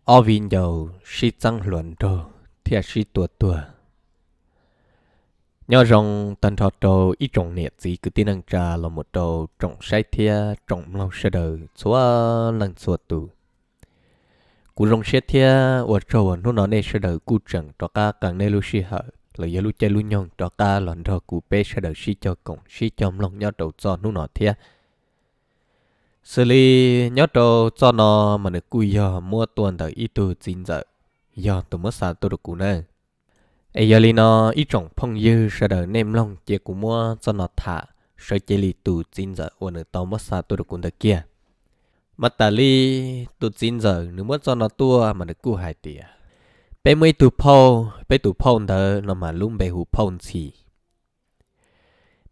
Ob viv ncaus sib txeeb hluas nraug thiaj sib tua tuag. Nyob zoo tag nrho rau ib tsoom niam txiv kwv tij neej tsa los mus rau tsoom saib thiab tsoom mloog sawv daws txhua leej txhua tus. Kuv zoo siab thiab ua tsaug uas hnub no nej sawv daws kuj tseem rov qab qee nej lub sij hawm los yog lub caij lub nyoog rov qab los nrog kuv peb sawv daws sib cog koom sib cog mloog nyob rau txoj hnub no thiab. Xws li nyob rau txoj no mas nws kuj yog muab tuaj ntawm ib tug txiv ntxawm, yog tus muab xa tuaj rau kuv na. Es yog li no, ib tsoom phooj ywg sawv daws nej mloog cia kuv muab txoj no tham sawv cev li tus txiv ntxawm uas nws tau muab xa tuaj rau kuv ntawd kiag. Mas tas li tus txiv ntxawm nws muab txoj no tuaj mas nws kuj hais tias, peb muaj ib tug phauj, peb tus phauj ntawd no mas lub npe hu phauj Ntxhi.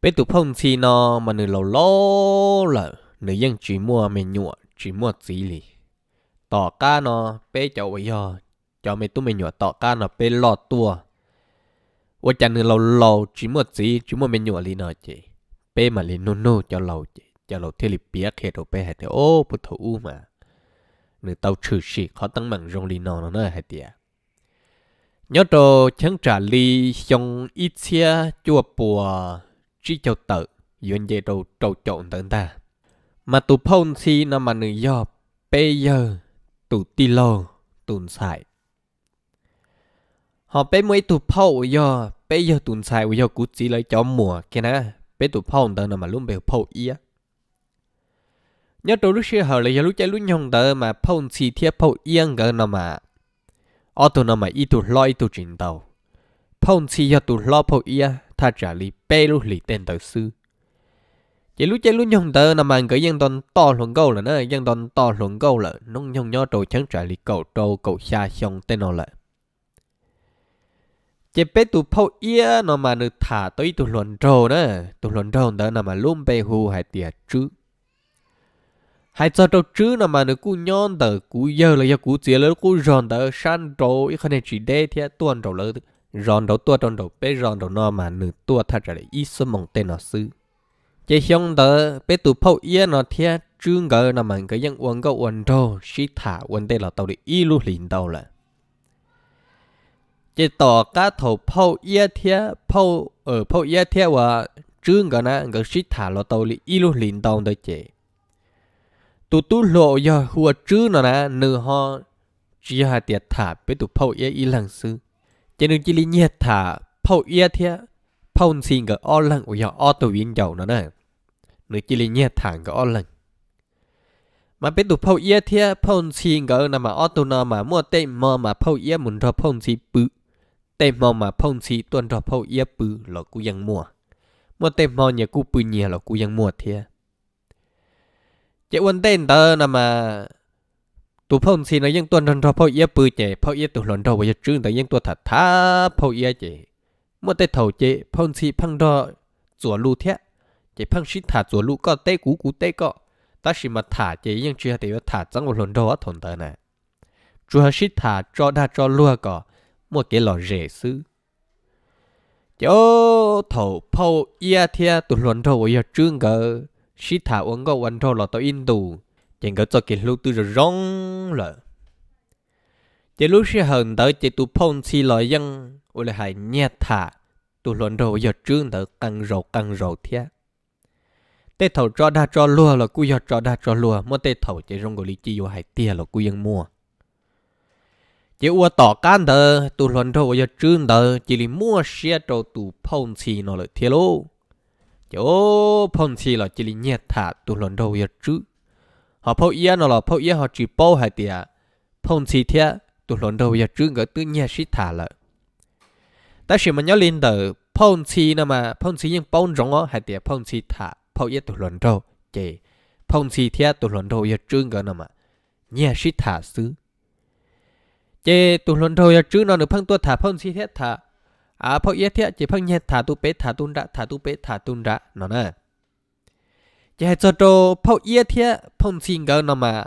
Peb tus phauj Ntxhi no mas nws laus laus lawm, nws yeej tsis muaj me nyuam tsis muaj txiv li. Tom qab no peb cov uas yog cov me tub me nyuam tom qab no peb loj tuaj, ua cas nws laus laus tsis muaj txiv tsis muaj me nyuam li no ces peb mam li nug nug cov laus ces cov laus thiaj li piav qhia rau peb hais tias, o, puag thaum ub mas nws tau tshwm sim qhov teeb meem zoo li no no na hais tias, nyob rau cheeb tsam li xyoo ib txhiab cuaj puas tsib caug tawm yuav nce rau rau caum ntawd ntag, mas tus phauj Ntxhi no mas nws yog peb yawg tus tij laug tus ntxhais. Ho peb muaj ib tug phauj uas yog peb yawg tus ntxhais uas yog kuv txiv lawv cov muam kiag na, peb tus phauj ntawd no mas lub npe hu phauj Iab. Nyob rau lub sij hawm los yog lub caij lub nyoog ntawd mas phauj Ntxhi thiab phauj Iab nkawd no mas ob tug no mas ib tug hlob ib tug tsis ntau. Phauj Ntxhi yog tus hlob phauj Iab thaj tsam li peb lub hlis tej ntawd xwb. Ces lub caij lub nyoog ntawd no mas nkawd yeej nto nto hluas nkauj lawm na, yeej nto nto hluas nkauj lawm, hnub nyoog nyob rau cheeb tsam li kaum rau kaum xya xyoo tej no lawm. Ces peb tus phauj Iab no mas nws tham tau ib tug hluas nraug na, tus hluas nraug ntawd no mas lub npe hu hais tias Tswb. Hais txog rau Tswb no mas nws kuj nyob ntawm kuv yawg los yog kuv txiv lawv lub qub zos ntawd sab nraud ib qho niag tsis deb thiab, tuaj nraum lawv zos nraud tuaj rau nraum peb zos nraum no mas nws tuaj thaj tsam li ib xuab moos tej no xwb. Ces xyoo ntawd peb tus phauj Iab no thiab Tswb nkawd no mas nkawd yeej ua nkauj ua nraug sib tham ua ntej los tau li ib lub hlis ntau lawm. Ces tom qab thaum phauj Iab thiab phauj, phauj Iab thiab uas Tswb nkawd na nkawd sib tham los tau li ib lub hlis ntau ntawd ces tus tub hluas uas yog hu ua Tswb no na nws ho tsis yog hais tias tham peb tus phauj Iab ib leeg xwb, ces nws cia li nyiag tham phauj Iab thiab phauj Ntxhi nkawd ob leeg uas yog ob tug viv ncaus no na, nws cia li nyiag tham nkawd ob leeg. Mas peb tus phauj Iab thiab phauj Ntxhi nkawd no mas ob tug no mas muaj tej hmo mas phauj Iab mus nrog phauj Ntxhi pw, tej hmo mas phauj Ntxhi tuaj nrog phauj Iab pw los kuj yeej muaj, muaj tej hmo nyias kuj pw nyias los kuj yeej muaj thiab. Ces ua ntej ntawd no mas tus phauj Ntxhi no yeej tuaj nrog nrog phauj Iab pw ces phauj Iab tus hluas nraug uas yog Tswb ntawd yeej tuaj tham tham phauj Iab ces muaj tej thaum ces phauj Ntxhi pheej nrog txuas lus thiab, ces pheej sib tham txuas lus koj teb kuv kuv teb koj, tab sis mas tham ces yeej tsis hais tias yuav tham txeeb ua hluas nraug ob thaum ntawd na, tsuas sib tham tso dag tso luag kom muaj kev lom zem xwb. Ces thaum phauj Iab thiab tus hluas nraug uas yog Tswb nkawd sib tham ua nkauj ua nraug los tau ib ntus, ces nkawd txoj kev hlub twb zoo zoo lawm. Ces lub sij hawm ntawd ces tus phauj Ntxhi los yeej ua li hais nyiag tham tus hluas nraug uas yog Tswb ntawd qee zaus qee zaus thiab. Tej thaum tso dag tso luag los kuj yog tso dag tso luag, muaj tej thaum ces zoo nkaus li cia yuav hais tiag los kuj yeej muaj. Ces ua tom qab ntawd tus hluas nraug uas yog Tswb ntawd cia li muaj siab rau tus phauj Ntxhi no lawm thiab lauj. Ces phauj Ntxhi los cia li nyiag tham tus hluas nraug uas yog Tswb. Ho phauj Iab no los phauj Iab ho tsis paub hais tias phauj Ntxhi thiab tus hluas nraug uas yog Tswb nkawd twb nyiag sib tham lawm. Tab sis mas nyob li ntawm phauj Ntxhi no mas phauj Ntxhi yeej paub ntsoov hais tias phauj Ntxhi tham phauj Iab tus hluas nraug ces phauj Ntxhi thiab tus hluas nraug uas yog Tswb nkawd no mas nyiag sib tham xwb. Ces tus hluas nraug yog Tswb no nws pheej tuaj tham phauj Ntxhi thiab tham phauj Iab thiab ces pheej nyiag tham tus pem tham tus nrad, tham tus pem tham tus nrad no na. Ces hais txog rau phauj Iab thiab phauj Ntxhi nkawd no mas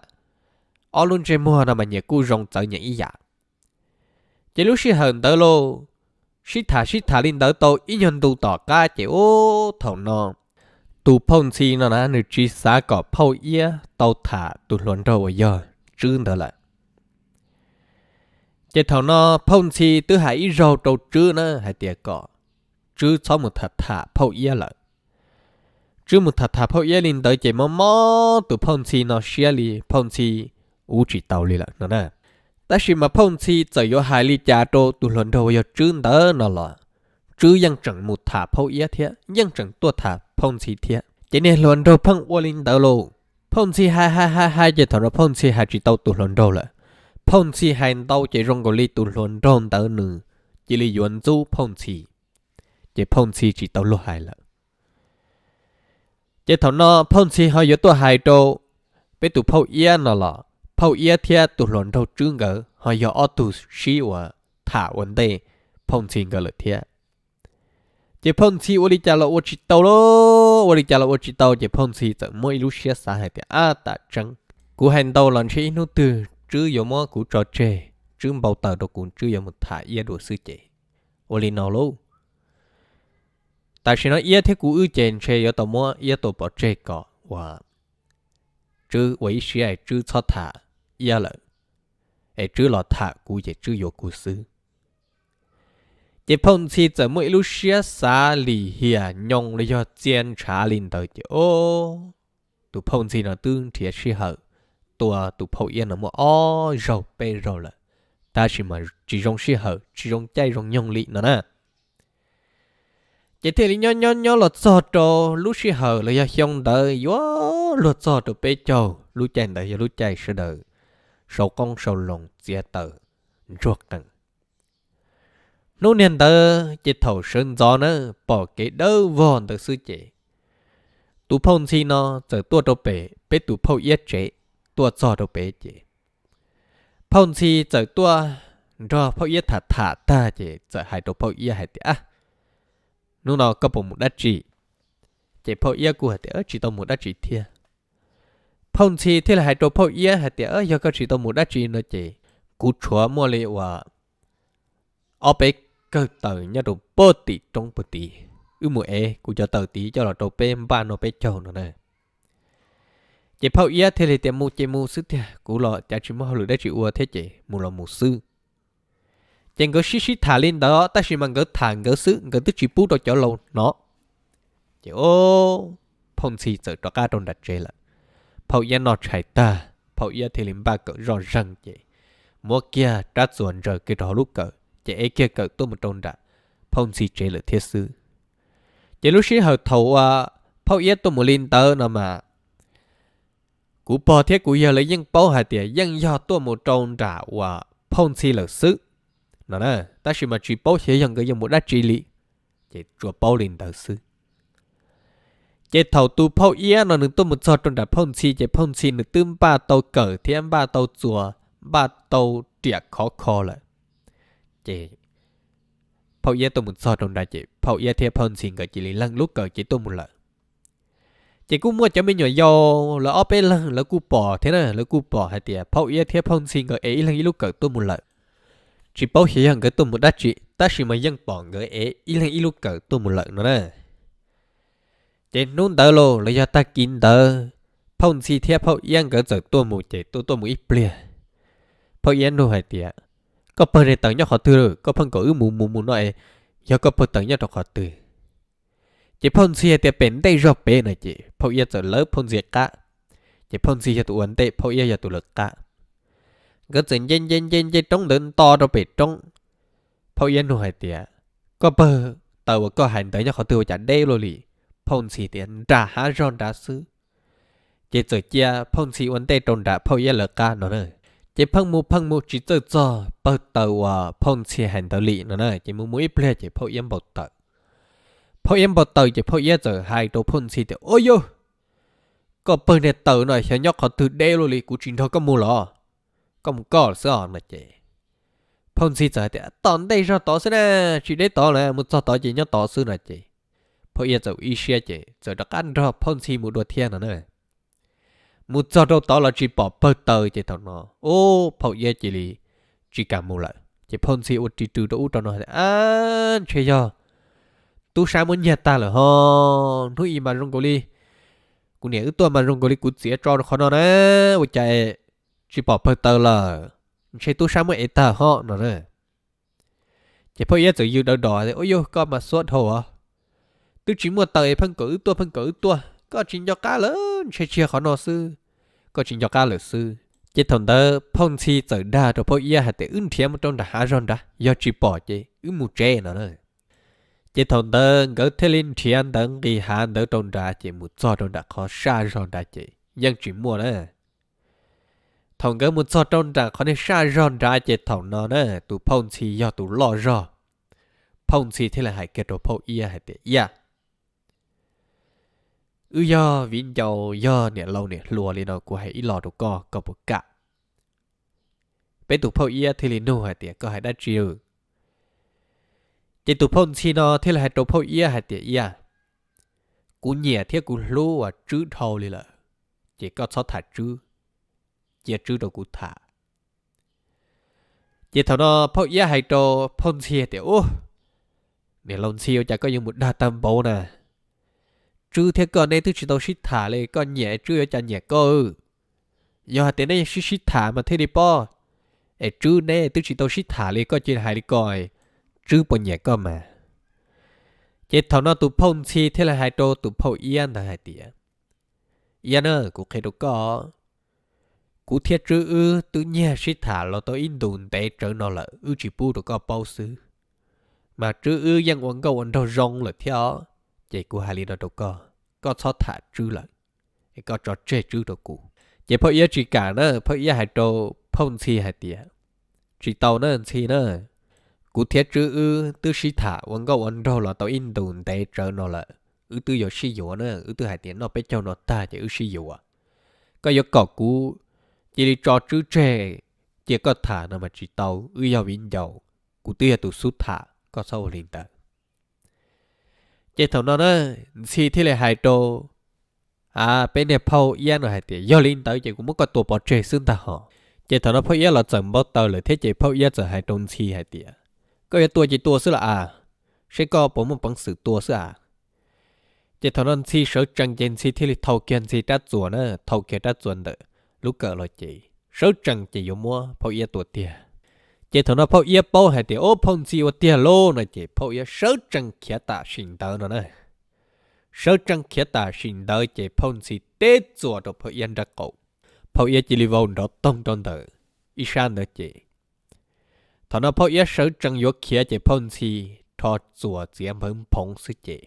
ob lub ntsej muag no mas nyias kuj zoo txawv nyias ib yam. Ces lub sij hawm ntawd lauj, sib tham sib tham li ntawd tau ib nyuag ntu tom qab ces ub thaum no tus phauj Ntxhi no na nws tsis xav kom phauj Iab tau tham tus hluas nraug uas yog Tswb ntawd lawm. Ces thaum no Phauj Ntxhi twb hais ib zaug rau Tswb na hais tias kom Tswb txhob mus tham tham Phauj Iab lawm. Tswb mus tham tham Phauj Iab li ntawd ces mob mob tus Phauj Ntxhi no siab li Phauj Ntxhi ua tsis tau li lawm no na. Tab sis mas Phauj Ntxhi txawm yuav hais li cas rau tus hluas nraug uas yog Tswb ntawd no los Tswb yeej tseem mus tham Phauj Iab thiab yeej tseem tuaj tham Phauj Ntxhi thiab. Ces niag hluas nraug pheej ua li ntawd lauj. Phauj Ntxhi hais hais hais hais ces thaum no Phauj Ntxhi hais tsis tau tus hluas nraug lawm. Phauj Ntxhi hais ntau ces zoo nkaus li tus hluas nraug ntawd nws cia li yuav ntxub Phauj Ntxhi, ces Phauj Ntxhi tsis tau luag hais lawm. Ces thaum no Phauj Ntxhi ho yuav tuaj hais rau peb tus Phauj Iab no los Phauj Iab thiab tus hluas nraug Tswb nkawd ho yog ob tug sib ua tham ua ntej Phauj Ntxhi nkawd lawm thiab. Ces Phauj Ntxhi ua li cas los ua tsis tau lauj, ua li cas los ua tsis tau ces Phauj Ntxhi txawm muab ib lub siab xav hais tias, ab, tam tseeb kuv hais ntau los ntshe ib hnub twg Tswb yuav muab kuv tso tseg, Tswb npau taws rau kuv, Tswb yuav mus tham Iab dua xwb ces ua li no lauj. Tam sim no Iab thiab kuv wb ces ntshe yuav tau muab Iab tua pov tseg kom uas Tswb ua ib siab es Tswb txhob tham Iab lawm, es Tswb los tham kuv ces Tswb yuav kuv xwb. Ces Phauj Ntxhi txawm muaj ib lub siab xav lim hiam nyoos los yog txia ntshav li ntawd ces o, tus Phauj Ntxhi no twb nrhiav sij hawm tua tus Phauj Iab no muaj ob zaug peb zaug lawm, tab sis mas tsis zoo sij hawm tsis zoo caij zoo nyoog li no na. Ces thiaj li nyob nyob nyob los txog rau lub sij hawm los yog xyoo ntawd yuav luag txog rau peb caug, lub caij ntawd yog lub caij sawv daws sau qoob sau loo txiav taws ntsuag qees. Hnub niag ntawd ces thaum sawv ntxov na, pom kev dawb vog ntawd xwb ces tus Phauj Ntxhi no txawm tuaj rau pem peb tus Phauj Iab tsev, tuaj txog rau pem ces Phauj Ntxhi txawm tuaj nrog Phauj Iab tham tham tag ces txawm hais rau Phauj Iab hais tias, ab, hnub no koj puas mus dab tsi? Ces Phauj Iab kuj hais tias tsis tau mus dab tsi thiab. Phauj Ntxhi thiaj li hais rau Phauj Iab hais tias, yog koj tsis tau mus dab tsi no ces kuv tshuav muaj li uas ob peb kawg taws nyob rau puag tim roob puag tid, wb mus ev kuv cov taws tid coj los rau peb npaj noj peb caug no na. Ces Phauj Iab thiaj li tias, mus ces mus xwb tiag, kuv los cav tsis muaj hauj lwm dab tsi ua thiab ces mus los mus xwb. Ces nkawd sib sib tham li ntawd tab sis mas nkawd tham nkawd xwb, nkawd twb tsis pub rau cov laus hnov. Ces o, Phauj Ntxhi txawm rov qab rau nram tsev lawm. Phauj Iab noj tshais tag, Phauj Iab thiaj li npaj kawm zoj zeeg ces muab kiag rab txuas ntsaws kiag rau hauv lub kawm ces ev kiag kawm tuaj mus rau nram Phauj Ntxhi tsev lawm thiab xwb. Ces lub sij hawm thaum uas Phauj Iab tuaj mus li ntawd no mas kuv pog thiab kuv yawg lawv yeej paub hais tias yeej yog tuaj mus rau nram uas Phauj Ntxhi lawm xwb no na, tab sis mas tsis paub xyov yog nkawd yuav mus dab tsi li, ces tsuas paub li ntawd xwb. Ces thaum tus Phauj Iab no nws tuaj mus txog rau nram Phauj Ntxhi ces Phauj Ntxhi nws twb npaj tau kawm thiab npaj tau txuas, npaj tau riam khov kho lawm. Ces Phauj Iab tuaj mus txog rau nrad ces Phauj Iab thiab Phauj Ntxhi nkawd cia li leeg lub kawm ces tuaj mus lawm. Ces kuj muaj cov me nyuam yaus lawv ob peb leeg lawv kuj pom thiab na, lawv kuj pom hais tias Phauj Iab thiab Phauj Ntxhi nkawd ev ib leeg ib lub kawm tuaj mus lawm. Tsis paub xyov yog nkawd tuaj mus dab tsi tab sis mas yeej pom nkawd ev ib leeg ib lub kawm tuaj mus lawm no na. Ces hnub ntawd los los yog tag kis ntawd, Phauj Ntxhi thiab Phauj Iab nkawd txawm tuaj mus ces tuaj tuaj mus ib pliag, Phauj Iab nug hais tias, koj pawg niag taws nyob qhov twg? Koj pheej kom wb mus mus mus no es yog koj pawg taws nyob rau qhov twg? Ces Phauj Ntxhi hais tias pem ntej zog pem no ces Phauj Iab txawm lawv Phauj Ntxhi qab. Ces Phauj Ntxhi yog tus ua ntej, Phauj Iab yog tus lawv qab. Nkawd txawm nce nce nce nce roob ntawd nto rau pem roob. Phauj Iab nug hais tias, koj pawg taws uas koj hais ntawd nyob qhov twg ua cas deb luaj li? Phauj Ntxhi tias nram hav zog nrad xwb. Ces txawm cia Phauj Ntxhi ua ntej rau nram Phauj Iab lawv qab no na. Ces pheej mus pheej mus tsis txawj txog pawg taws uas Phauj Ntxhi hais ntawd li no na, ces mus mus ib pliag ces Phauj Iab npau taws. Phauj Iab npau taws ces Phauj Iab txawm hais rau Phauj Ntxhi tias, ua yog, koj pawg niag taws no xyov nyob qhov twg deb luaj li, kuv tsis nrog koj mus los, koj mus koj xwb os no ces Phauj Ntxhi txawm hais tias tom ntej zog tod xwb na, tsis deb tod na, mus txog tod ces nyob tod xwb no ces Phauj Iab txawm ib siab ces txawm rov qab nrog Phauj Ntxhi mus dua thiab no na. Mus txog rau tod los tsis pom pawg taws ces thaum no, ub, Phauj Iab cia li tsis kam mus lawm ces Phauj Ntxhi ua ris rw rau ub rau no tias, ab, ntshe yog tub sab muab nyiag tag lawm ho, hnub i mas zoo nkaus li kuv niam wb tuaj mas zoo nkaus li kuv txiav tso rau qhov no na, ua cas tsis pom pawg taws lawm. ntshe tub sab muab ev tag hos no na. Ces phauj iab txawm yws daws dos tias, Ua yog koj mas xuab dhau os, twb tsis muaj taws es pheej kom wb tuaj pheej kom wb tuaj, koj tsis nco qab lawm, ntshe tsis yog qhov no xwb, koj tsis nco qab lawm xwb. Ces thaum ntawd phauj ntxhi txawm dag rau phauj iab hais tias, Wb nrhiav mus rau nram hav zog nrad, yog tsis pom ces wb mus tsev no na. Ces thaum ntawd nkawd thiaj li nrhiav ntawd nqis hav ntawd rau nrad ces mus txog rau nram qhov saj zog nrad ces yeej tsis muaj na. Thaum nkawd mus txog rau nram qhov niag saj zog nrad ces thaum no na tus phauj ntxhi yog tus loj zog. Phauj ntxhi thiaj li hais kiag rau phauj iab hais tias, Iab, wb yog viv ncaus yog niam laus niam hluas li no, kuv hais ib los rau koj, koj puas kam? Peb tus phauj iab thiaj li nug hais tias, Koj hais dab tsi? Ces tus phauj ntxhi no thiaj li hais rau phauj iab hais tias, Iab, kuv nyiam thiab kuv hlub uas Tswb dhau li lawm, ces koj txhob tham Tswb, cia Tswb rau kuv tham. Ces thaum no phauj iab hais rau phauj ntxhi tias, Ub, niam laus ntxhi, ua cas koj yuav mus dag tag npaum na? Tswb thiab koj neb twb tsis tau sib tham li, koj nyiam Tswb yuav cas nyiam koj? Yog hais tias neb sib sib tham mas thiaj li paub, es Tswb neb twb tsis tau sib tham li, koj cia li hais li ko, Tswb puas nyiam koj mas? Ces thaum no tus phauj ntxhi thiaj li hais rau tus phauj iab ntawd hais tias, Iab na, kuv qhia rau koj, kuv thiab Tswb wb twb nyiag sib tham los tau ib ntus ntev tsawv no lawm, wb tsis pub rau koj paub xwb, mas Tswb wb yeej ua nkauj ua nraug zoo lawm thiab os. Ces kuv hais li no rau koj, koj txhob tham Tswb lawm, es koj tso tseg Tswb rau kuv. Ces phauj iab tsis kam na, phauj iab hais rau phauj ntxhi hais tias, Tsis tau na ntxhi na, kuv thiab Tswb wb twb sib tham ua nkauj ua nraug los tau ib ntus ntev tsawv no lawm, wb twb yuav sib yuav na, wb twb hais tias noj peb caug no tag ces wb sib yuav. Koj yuav kom kuv cia li tso Tswb tseg, cia koj tham no mas tsis tau, wb yog viv ncaus, kuv twb yog tus xub tham, koj txhob ua li ntawd. Ces thaum no na, ntxhi thiaj li hais rau peb niag phauj iab no hais tias, Yog li ntawd ces kuv muab koj tua pov tseg xwb ntag hos. Ces thaum no phauj iab los txawm npau taws lawm thiab ces phauj iab txawm hais rau ntxhi hais tias, Koj yuav tua ces tua xwb las as, seb koj puas muaj peev xwm tua xwb as. Ces thaum no ntxhi sawv tsees ces ntxhi thiaj li thau kiag ntxhi rab txuas na, thau kiag rab txuas ntawm lub kawm los ces sawv tsees ces yuav muab phauj iab tua tiag. Ces thaum no phauj iab paub hais tias, Ub, phauj ntxhi ua tiag lauj no ces phauj iab sawv tsees khiav tam sim ntawd no na. Sawv tsees khiav tam sim ntawd ces phauj ntxhi teb txuas rau phauj iab nrab qaum, phauj iab cia li vau nrov toog rau ntawm ib sab ntawd ces thaum no phauj iab sawv tsees yuav khiav ces phauj ntxhi rho txuas txiav nphawv nphoov xwb ces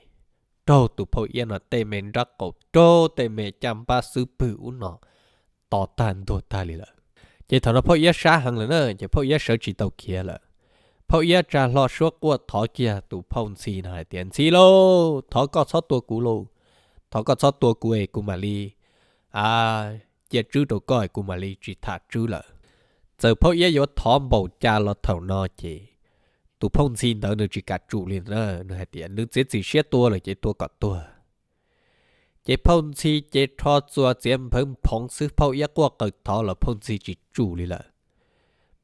raug tus phauj iab no tej me nrab qaum raug tej me caj npab xub pwg ub no to tag ntuag tag li lawm. Ces thaum no phauj iab sab heev lawm na ces phauj iab sawv tsis tau khiav lawm. Phauj iab tsa hlo suab quaj thov kiag tus phauj ntxhi no hais tias, Ntxhi lauj, thov koj txhob tua kuv lauj, thov koj txhob tua kuv es kuv mam li cia Tswb rau koj es kuv mam li tsis tham Tswb lawm. Txawm phauj iab yuav thov npaum cas los thaum no ces tus phauj ntxhi ntawd nws tsis kam tsum li na, nws hais tias nws txiav txim siab tua lawm ces tua kom tuag. Ces phauj ntxhi ces rho txuas txiav nphawv nphoov xwb, phauj iab quaj qw thov los phauj ntxhi tsis tsum li lawm.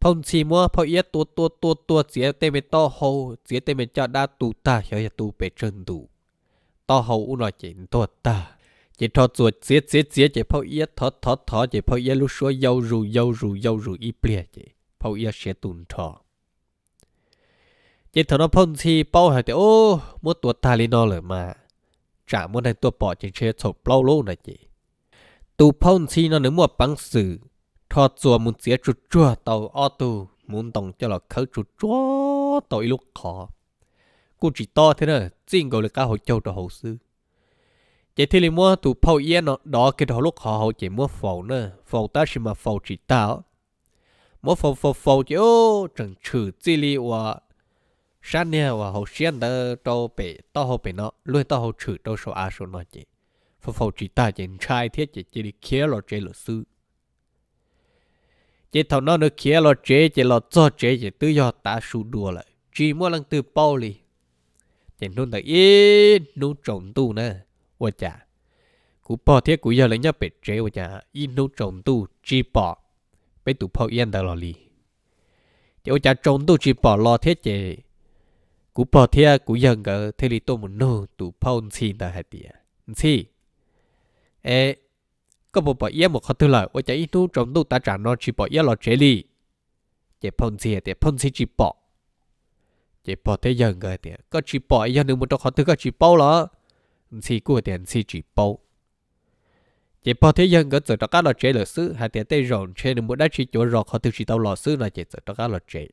Phauj ntxhi muab phauj iab tua tua tua tua txiav tej me taub hau, txiav tej me caj dab tu tag xyov yog tu pes tsawg ntus. Taub hau ub no ces ntuag tag. Ces rho txuas txiav txiav txiav ces phauj iab thov thov thov ces phauj iab lub suab yau zus yau zus yau zus ib pliag ces phauj iab siav tu nrho. Ces thaum no phauj ntxhi paub hais tias, Ub, muab tua tag li no lawm mas tsam muaj neeg tuaj pom ces ntshe txhaum plaub lub no ces tus phauj ntxhi no nws muaj peev xwm rho txuas mus txiav tsuag tsuag tau ob tug hmuv ntoo coj los khawb tsuag tsuag tau ib lub qhov, kuj tsis tob thiab na, txij nkaus li qab hauv caug rau hauv xwb. Ces thiaj li muab tus phauj iab no dov kiag rau hauv lub qhov hauv ces muab faus na, faus tab sis mas faus tsis tag. Muab faus faus faus ces tseem tshwm txij li uas sab niag uas hauv siab ntawd rau pem taub hau pem no, luag taub hau tshwm rau saum av saum no ces faus faus tsis tag ces ntshai thiab ces cia li khiav los tsev lawm xwb. Ces thaum no nws khiav los tsev ces los txog tsev ces twb yog tav su dua lawm, tsis muaj leej twg paub li. Ces hnub ntawd ib hnub tsaus ntuj na, ua cas kuv pog thiab kuv yawg lawv nyob pem tsev ua cas ib hnub tsaus ntuj tsis pom peb tus phauj iab ntawd los li. Ces ua cas tsaus ntuj tsis pom los thiab ces kuv pog thiab kuv yawg nkawd thiaj li tuaj mus nug tus phauj ntxhi ntawd hais tias, Ntxhi, es koj puas pom iab mus qhov twg lawm, ua cas ib hnub tsaus ntuj tav tsam no tsis pom iab los tsev li? Ces phauj Ntxhi tias, Phauj Ntxhi tsis pom. Ces pog thiab yawg nkawd tias, Koj tsis pom, yog nws mus rau qhov twg koj tsis paub los? Ntxhi kuj tias Ntxhi tsis paub. Ces pog thiab yawg nkawd txawm rov qab los tsev lawm xwb, hais tias tej zaum ntshe nws mus dab tsi cuav zos qhov twg tsis tau los xwb no ces txawm rov qab los tsev.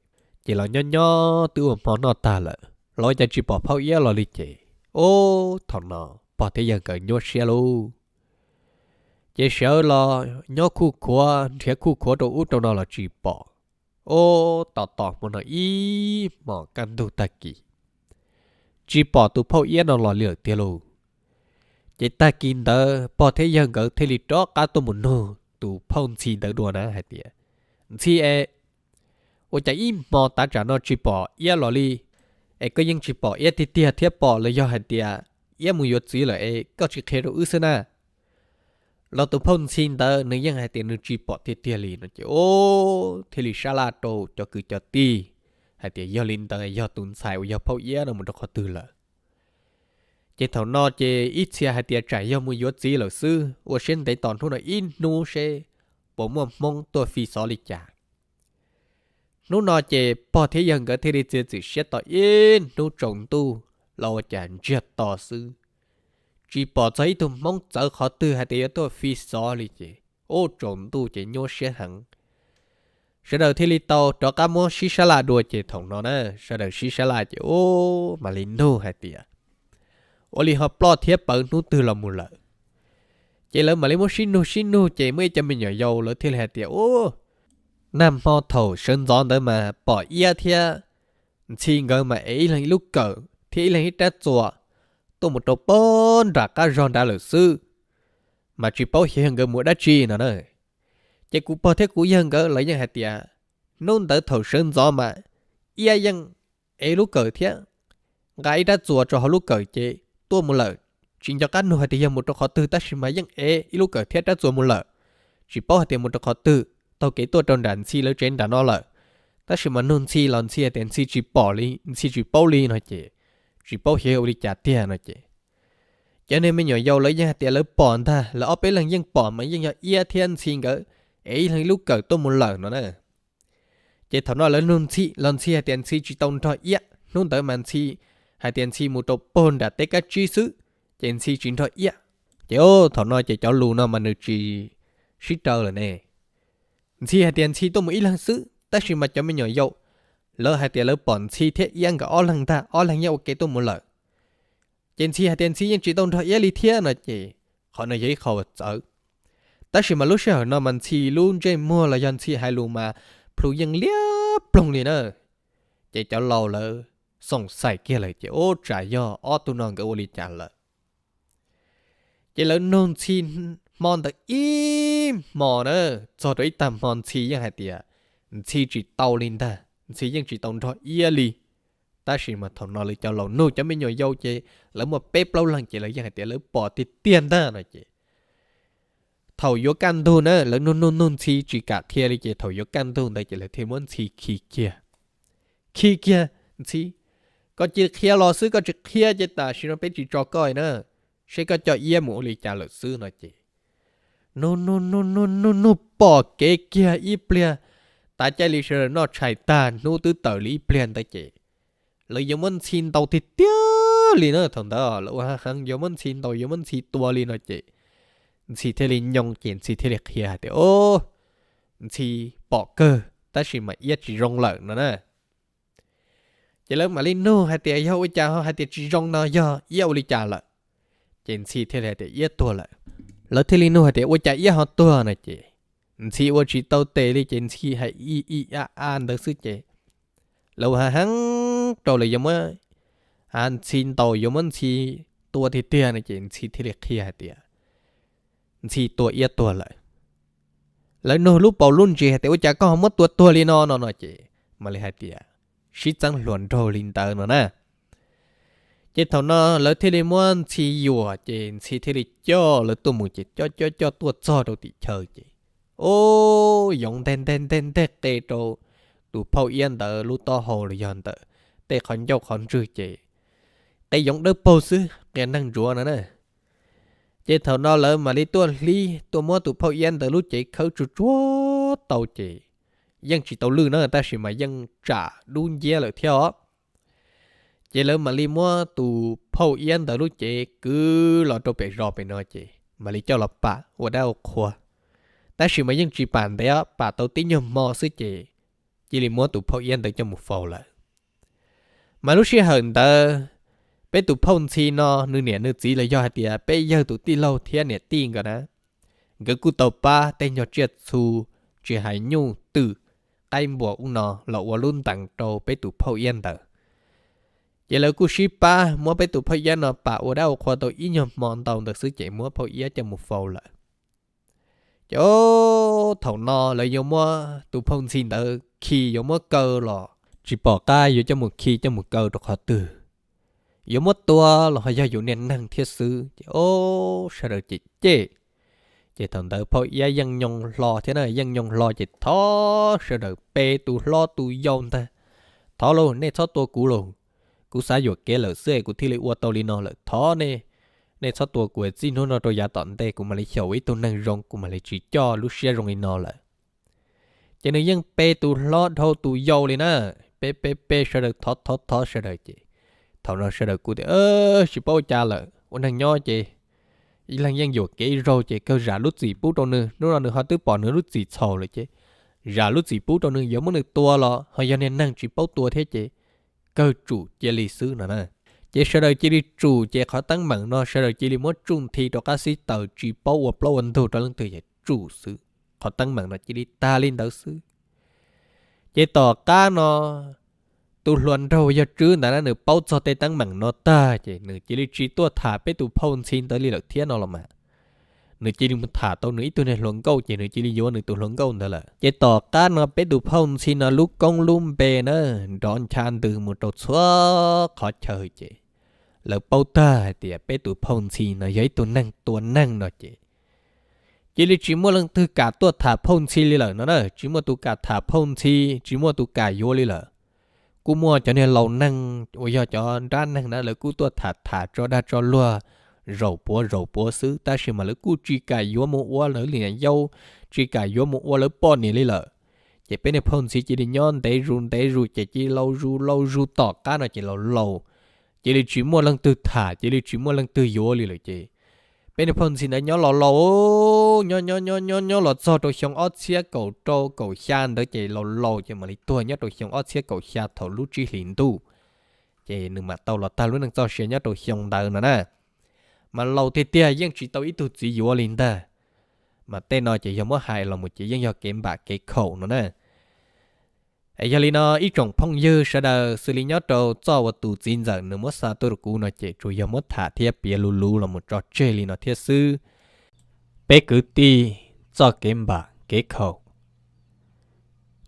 Ces los nyob nyob twb ua hmo noj tag lawm los ua cas tsis pom phauj Iab los li ces, ub, thaum no pog thiab yawg nkawd nyuaj siab lauj. Ces sawv los nyob khuj khuav nrhiav khuj khuav rau ub rau no los tsis pom. Ub, tos tos hmo no ib hmos kaj ntug tag kis, tsis pom tus phauj Iab no los li lawm tiag lauj. Ces tag kis ntawd pog thiab yawg nkawd thiaj li rov qab tuaj mus nug tus phauj Ntxhi ntawd dua na hais tias, Ntxhi es, ua cas ib hmo tav tsam no tsis pom Iab los li? Es koj yeej tsis pom Iab tiag tiag thiab pom los yog hais tias Iab mus yuav txiv lawm es koj tsis qhia rau wb xwb na? Los tus phauj Ntxhi ntawd nws yeej hais tias nws tsis pom tiag tiag li no ces, ub, thiaj li sab laj rau cov kwv cov tij hais tias yog li ntawd yog tus ntxhais uas yog phauj Iab no mus rau qhov twg lawm. Ces thaum no ces ib txhia hais tias tsam yog mus yuav txiv lawm xwb, ua siab ntev tos hnub no ib hnub seb puas muaj Hmoob tuaj fi xov li cas. Hnub no ces pog thiab yawg nkawd thiaj li txiav txim siab tos ib hnub tsaus ntuj los ua cas ntsiag to xwb, tsis pom txog ib tug Hmoob txawv qhov twg hais tias yuav tuaj fi xov li ces, ub, tsaus ntuj ces nyuaj siab heev. Sawv daws thiaj li tau rov qab muab sib sab laj dua ces thaum no na, sawv daws sib sab laj ces, ub, mam li nug hais tias, ua li ho ploj thiab pawv hnub twg los mus lawm? Ces lawv mam li muab sib nug sib nug ces muaj ib cov me nyuam yaus lawv thiaj li hais tias, ub, nag hmo thaum sawv ntxov ntawd mas pom Iab thiab Ntxhi nkawd mas ev ib leeg ib lub kawm thiab ib leeg ib rab txuas tuaj mus rau pog nram qab zog nrad lawm xwb, mas tsis paub xyov yog nkawd mus dab tsi no na. Ces kuv pog thiab kuv yawg nkawd lawv yeej hais tias hnub ntawd thaum sawv ntxov mas Iab yeej ev lub kawm thiab nqa ib rab txuas rau hauv lub kawm ces tuaj mus lawm. Tsis nco qab nug hais tias yog mus rau qhov twg tab sis mas yeej ev ib lub kawm thiab rab txuas mus lawm, tsis paub hais tias mus rau qhov twg, taug kev tuaj rau nram Ntxhi lawv tsev nram no lawm. Tab sis mas nug Ntxhi los Ntxhi hais tias Ntxhi tsis pom li, Ntxhi tsis paub li no ces tsis paub xyov yog ua li cas tiag no ces cov niag me nyuam yaus lawv yeej hais tias lawv pom ntag, lawv ob peb leeg yeej pom mas yeej yog Iab thiab Ntxhi nkawd ev ib leeg ib lub kawm tuaj mus lawm no na. Ces thaum no lawv nug Ntxhi los Ntxhi hais tias Ntxhi tsis tau nrog Iab, hnub ntawd mas Ntxhi hais tias Ntxhi mus rau pog nram teb kab tsib xwb, ces Ntxhi tsis nrog Iab. Ces thaum no ces cov lus no mas nws tsis sib raws lawm ne. Ntxhi hais tias Ntxhi tuaj mus ib leeg xwb, tab sis mas cov me nyuam yaus lawv hais tias lawv pom Ntxhi thiab Iab nkawd ob leeg ntag, ob leeg yeej ua ke tuaj mus lawm. Ces Ntxhi hais tias Ntxhi yeej tsis tau nrog Iab li thiab no ces qhov no yog ib qho uas txawv. Tab sis mas lub sij hawm no mas Ntxhi lub ntsej muag los yog Ntxhi hais lus mas plhu yeej liab ploog li na. Ces cov laus lawv xoom xais kiag lawm ces ub tsam yog ob tug no nkawd ua li cas lawm. Ces lawv nug Ntxhi hmo ntawd ib hmo na, txog rau ib tag hmo Ntxhi yeej hais tias Ntxhi tsis tau li ntag, Ntxhi yeej tsis tau nrog Iab li. Tab sis mas thaum no lawv cov laus nug cov me nyuam yaus ces lawv muaj peb plaub leeg ces lawv yeej hais tias lawv pom tiag tiag ntag no ces thaum yuav kaj ntug na, lawv nug nug nug Ntxhi tsis kam qhia li ces thaum yuav kaj ntug ntawd ces lawv thiaj muab Ntxhi khi kiag. Khi kiag, Ntxhi, koj cia li qhia los xwb, koj tsis qhia ces tam sim no peb tsis tso koj na, seb koj coj Iab mus ua li cas lawm xwb no ces nug nug nug nug nug nug pom kev kiag ib pliag, tav caij li sawv daws noj tshais tag hnub twb tawm li ib pliag ntawd ces lawv yuav muab Ntxhi ntaus tiag tiag li na. Thaum ntawd lawv ua heev heev yuav muab Ntxhi ntaus yuav muab Ntxhi tua li no ces Ntxhi thiaj li nyoo ces Ntxhi thiaj li qhia hais tias, o, Ntxhi pom kawg tab sis mas Iab tsis zoo lawm no na. Ces lawv mam li nug hais tias yog ua cas ho hais tias tsis zoo no, yog Iab ua li cas lawm? Ces Ntxhi thiaj li hais tias Iab tuag lawm. Lawv thiaj li nug hais tias ua cas Iab ho tuag no ces Ntxhi ua tsis tau tes li ces Ntxhi hais ib ib a a ntawd xwb ces lawv ua heev heev rau lawv yuav muab Ntxhi ntaus yuav muab Ntxhi tua tiag tiag no ces Ntxhi thiaj li qhia hais tias Ntxhi tua Iab tuag lawm. Lawv nug lub paus lub ntsis hais tias ua cas koj ho muab tua tuag li no no no ces mam li hais tias sib txeeb hluas nraug li ntawd no na. Ces thaum no lawv thiaj li muab Ntxhi yuam ces Ntxhi thiaj li coj lawv tuaj mus ces coj coj coj tuaj txog rau tim chaw ces, o, yoov nteg nteg nteg nteg qe rau tus phauj Iab ntawd lub taub hau los yog ntawm tej qhov ncauj qhov ntswg ces qe yoov dawb paug xwb, qias neeg ntsuav no na. Ces thaum no lawv mam li tuaj hlib tuaj muab tus phauj Iab ntawd lub cev khawb tsuag tsuag tau ces yeej tsis tau lwj na, tab sis mas yeej tsam dub nciab lawm thiab os. Ces lawv mam li muab tus phauj Iab ntawd lub cev kwv los rau pem zos pem no ces mam li coj los pam ua dab ua qhua. Tab sis mas yeej tsis pam ntev, pam tau tib nyuag hmo xwb ces cia li muab tus phauj Iab ntawd coj mus faus lawm. Mas lub sij hawm ntawd, peb tus phauj Ntxhi no nws niam nws txiv los yog hais tias peb yawg tus tij laug thiab niam tij nkawd na, nkawd kuj tau pab tej nyuag tsiaj txhu, tsis hais nyuj twm, qaib npua ub no los ua lub ntees rau peb tus phauj Iab ntawd. Ces lawv kuj sib pab muab peb tus phauj Iab no pam ua dab ua qhua tau ib nyuag hmo ntau ntawd xwb ces muab phauj Iab coj mus faus lawm. Ces thaum no lawv yuav muab tus phauj Ntxhi ntawd khi yuav muab kaw los tsis pom qab yuav coj mus khi coj mus kaw rau qhov twg, yuav muab tua los ho yog yus niag neeg thiab xwb ces o, sawv daws cem cem. Ces thaum ntawd phauj Iab yeej nyoo hlo thiab na, yeej nyoo hlo ces thov sawv daws pe tus hlob tus yau ntag, thov lauj, nej txhob tua kuv lauj, kuv xav yuam kev lawm xwb es kuv thiaj li ua tau li no lawm, thov nej, nej txhob tua kuv, txij hnub no rau yav tom ntej kuv mam li xyaum ua ib tug neeg zoo, kuv mam li tsis coj lub siab zoo li no lawm. Ces nws yeej pe tus hlob dhau tus yau li na, pe pe pe sawv daws thov thov thov sawv daws ces thaum no sawv daws kuj tias tsis paub ua cas lawm, ua neeg nyob ces ib leeg yeej yuam kev ib zaug ces kawg zam lub txim pub rau nws, hnub no nws ho twb pom nws lub txim txhaum lawm ces zam lub txim pub rau nws, yuav muab nws tua los ho yog niag neeg tsis paub tua thiab ces kawg tsum cia li xwb no na. Ces sawv daws cia li tsum ces qhov teeb meem no sawv daws cia li muab tsuj nthi rau qab xib taws tsis paub ua plaub ua ntug rau leej twg ces tsum xwb, qhov teeb meem no cia li tag li ntawd xwb. Ces tom qab no tus hluas nraug yog Tswb ntawd na nws paub txog tej teeb meem no tag ces nws cia li tsis tuaj tham peb tus phauj Ntxhi ntawd li lawm thiab no los mas. Nws cia li mus tham tau nws ib tug niag hluas nkauj ces nws cia li yuav nws tus hluas nkauj ntawd lawm. Ces tom qab no peb tus phauj Ntxhi no lub koob lub npe na nrov ncha ntws mus rau txhua qhov chaw ces lawv paub tag hais tias peb tus phauj Ntxhi no yog ib tug neeg tua neeg no ces cia li tsis muaj leej twg kam tuaj tham phauj Ntxhi li lawm no na, tsis muaj tus kam tham phauj Ntxhi, tsis muaj tus kam yuav li lawm. Kuj muaj cov niag laus neeg uas yog cov nrab neeg na lawv kuj tuaj tham tham tso dag tso luag zaum puav zaum puav xwb tab sis mas lawv kuj tsis kam yuav mus ua lawv niam yau, tsis kam yuav mus ua lawv poj niam li lawm. Ces peb niag phauj Ntxhi cia li nyob ntev zus ntev zus ces cia li laus zus laus zus tom qab no ces laus laus, cia li tsis muaj leej twg tham cia li tsis muaj leej twg yuav li lawm ces peb niag phauj Ntxhi ntawd nyob laus laus, nyob nyob nyob nyob nyob los txog rau xyoo ob txhiab kaum rau kaum xya ntawd ces laus laus ces mam li tuag nyob rau xyoo ob txhiab kaum xya thaum lub tsib hlis ntuj. Ces nws mam tau los tag lub neej txoj sia nyob rau xyoo ntawd no na. Mas laus tiag tiag yeej tsis tau ib tug txiv yuav li ntag. Mas tej no ces yog muab hais los mus ces yeej yog kev npam kev khaum no na. Es yog li no ib tsoom phooj ywg sawv daws, xws li nyob rau txoj uas tus txiv ntxawm nws muab xa tuaj rau kuv no ces tsuas yog muab tham thiab piav luv luv los mus tso tseg li no thiab xwb. Peb kwv tij txoj kev npam kev khaum.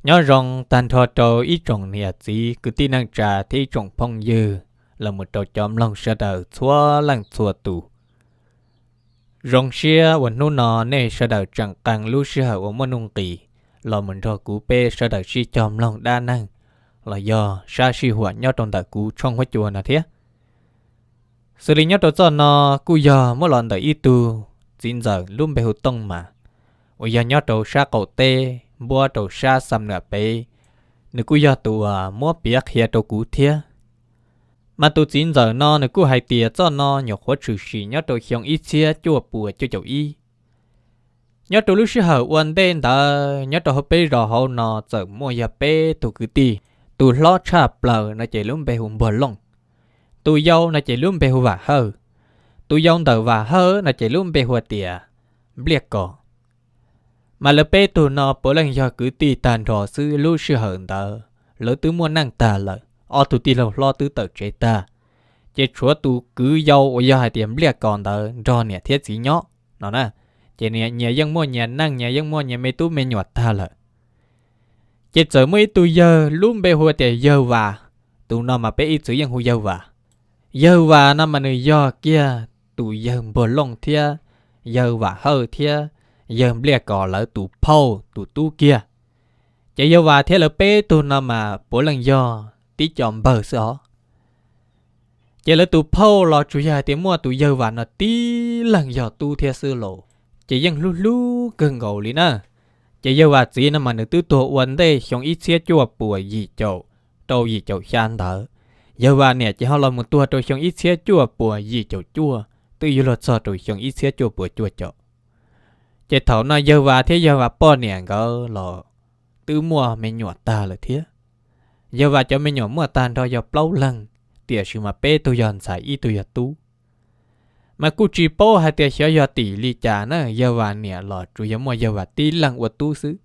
Nyob zoo tag nrho rau ib tsoom niam txiv kwv tij neej tsa thiab ib tsoom phooj ywg los mus rau cov mloog sawv daws txhua leej txhua tus. Zoo siab uas hnub no nej sawv daws tseem qee lub sij hawm uas muaj nuj nqis los mus nrog kuv peb sawv daws sib cog mloog dab neeg los yog sab sij huam nyob rau ntawm kuv tshooj huab cua no thiab. Xws li nyob rau txoj no kuj yog muab los ntawm ib tug txiv ntxawm lub npe hu Tooj Mas, uas yog nyob rau sab qaum teb npuab rau sab Xam Nuam Pem, nws kuj yog tus uas muab piav qhia rau kuv thiab. Mas tus txiv ntxawm no nws kuj hais tias txoj no nyuam qhuav tshwm sim nyob rau xyoo ib txhiab cuaj puas cuaj caum ib. Nyob rau lub sij hawm ua ntej ntawd nyob rau hauv peb zos hauv no txawm muaj yog peb tug kwv tij, tus hlob tshaj plaws no ces lub npe hu Npuag Looj, tus yau no ces lub npe hu Vam Hawj, tus yau ntawm Vam Hawj no ces lub npe hu tias Npliaj Kos. Mas lawv peb tug no puav leej yog kwv tij tag nrho xwb, lub sij hawm ntawd lawv twb muaj neej tag lawm, ob tug tij laug hlob twb tawm tsev tag, ces tshuav tus kwv yau uas yog hais tias Npliaj Kos ntawd nrog niam thiab txiv nyob no na. Ces nyias yeej muaj nyias neej, nyias yeej muaj nyias me tub me nyuam tag lawm. Ces txawm muaj ib tug yawg lub npe hu tias yawg Vas, tus no mas peb ib txwm yeej hu yawg Vas. Yawg Vas no mas nws yog kiag tus yawg Npuag Looj thiab yawg Vam Hawj thiab yawg Npliaj Kos lawv tus phauj tus tub kiag. Ces yawg Vas thiab lawv peb tug no mas puav leej yog tib co npawg xwb os. Ces lawv tus phauj los tsuas yog hais tias muaj tus yawg Vas no tib leeg yog tub thiab xwb lauj, ces yeej hlub hlub kawg nkaus li na. Ces yawg Vam txiv no mas nws twb tuag ua ntej xyoo ib txhiab cuaj puas yim caum rau yim caum xya ntawd. Yawg Vam niam ces ho los mus tuag rau xyoo ib txhiab cuaj puas yim caum cuaj, twb yuav luag txog rau xyoo ib txhiab cuaj puas cuaj caum. Ces thaum no yawg Vam thiab yawg Vam poj niam nkawd los twb muaj me nyuam tag lawm thiab. Yawg Vam cov me nyuam muaj tag nrho yog plaub leeg, tiam sis mas peb tug yog ntxhais ib tug yog tub. Mas kuj tsis paub hais tias xyov yog tim li cas na, yawg Vam niam los tsuas yog muaj yawg Vam tib leeg ua tub xwb,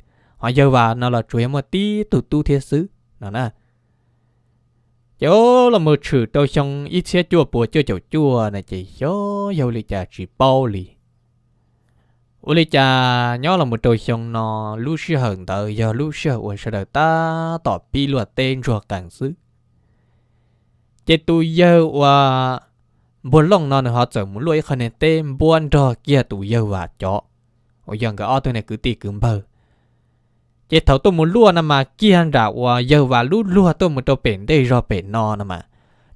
ho yawg Vam no los tsuas yog muaj tib tug tub thiab xwb no na. Ces los mus tshwm rau xyoo ib txhiab cuaj puas cuaj caum cuaj na ces xyov yog ua li cas tsis paub li. Ua li cas nyob los mus rau xyoo no, lub sij hawm ntawd yog lub sij hawm uas sawv daws tab tom pib luaj teb ntsuag qees xwb. Ces tus yawg uas Npuag Looj no nws ho txawm mus luaj ib qho niag teb npuab nrog kiag tus yawg Vam cov, uas yog nkawd ob tug niag kwv tij kwv npawg. Ces thaum tuaj mus luaj no mas kiag nram uas yawg Vam lub luag tuaj mus rau pem ntej zog pem no no mas,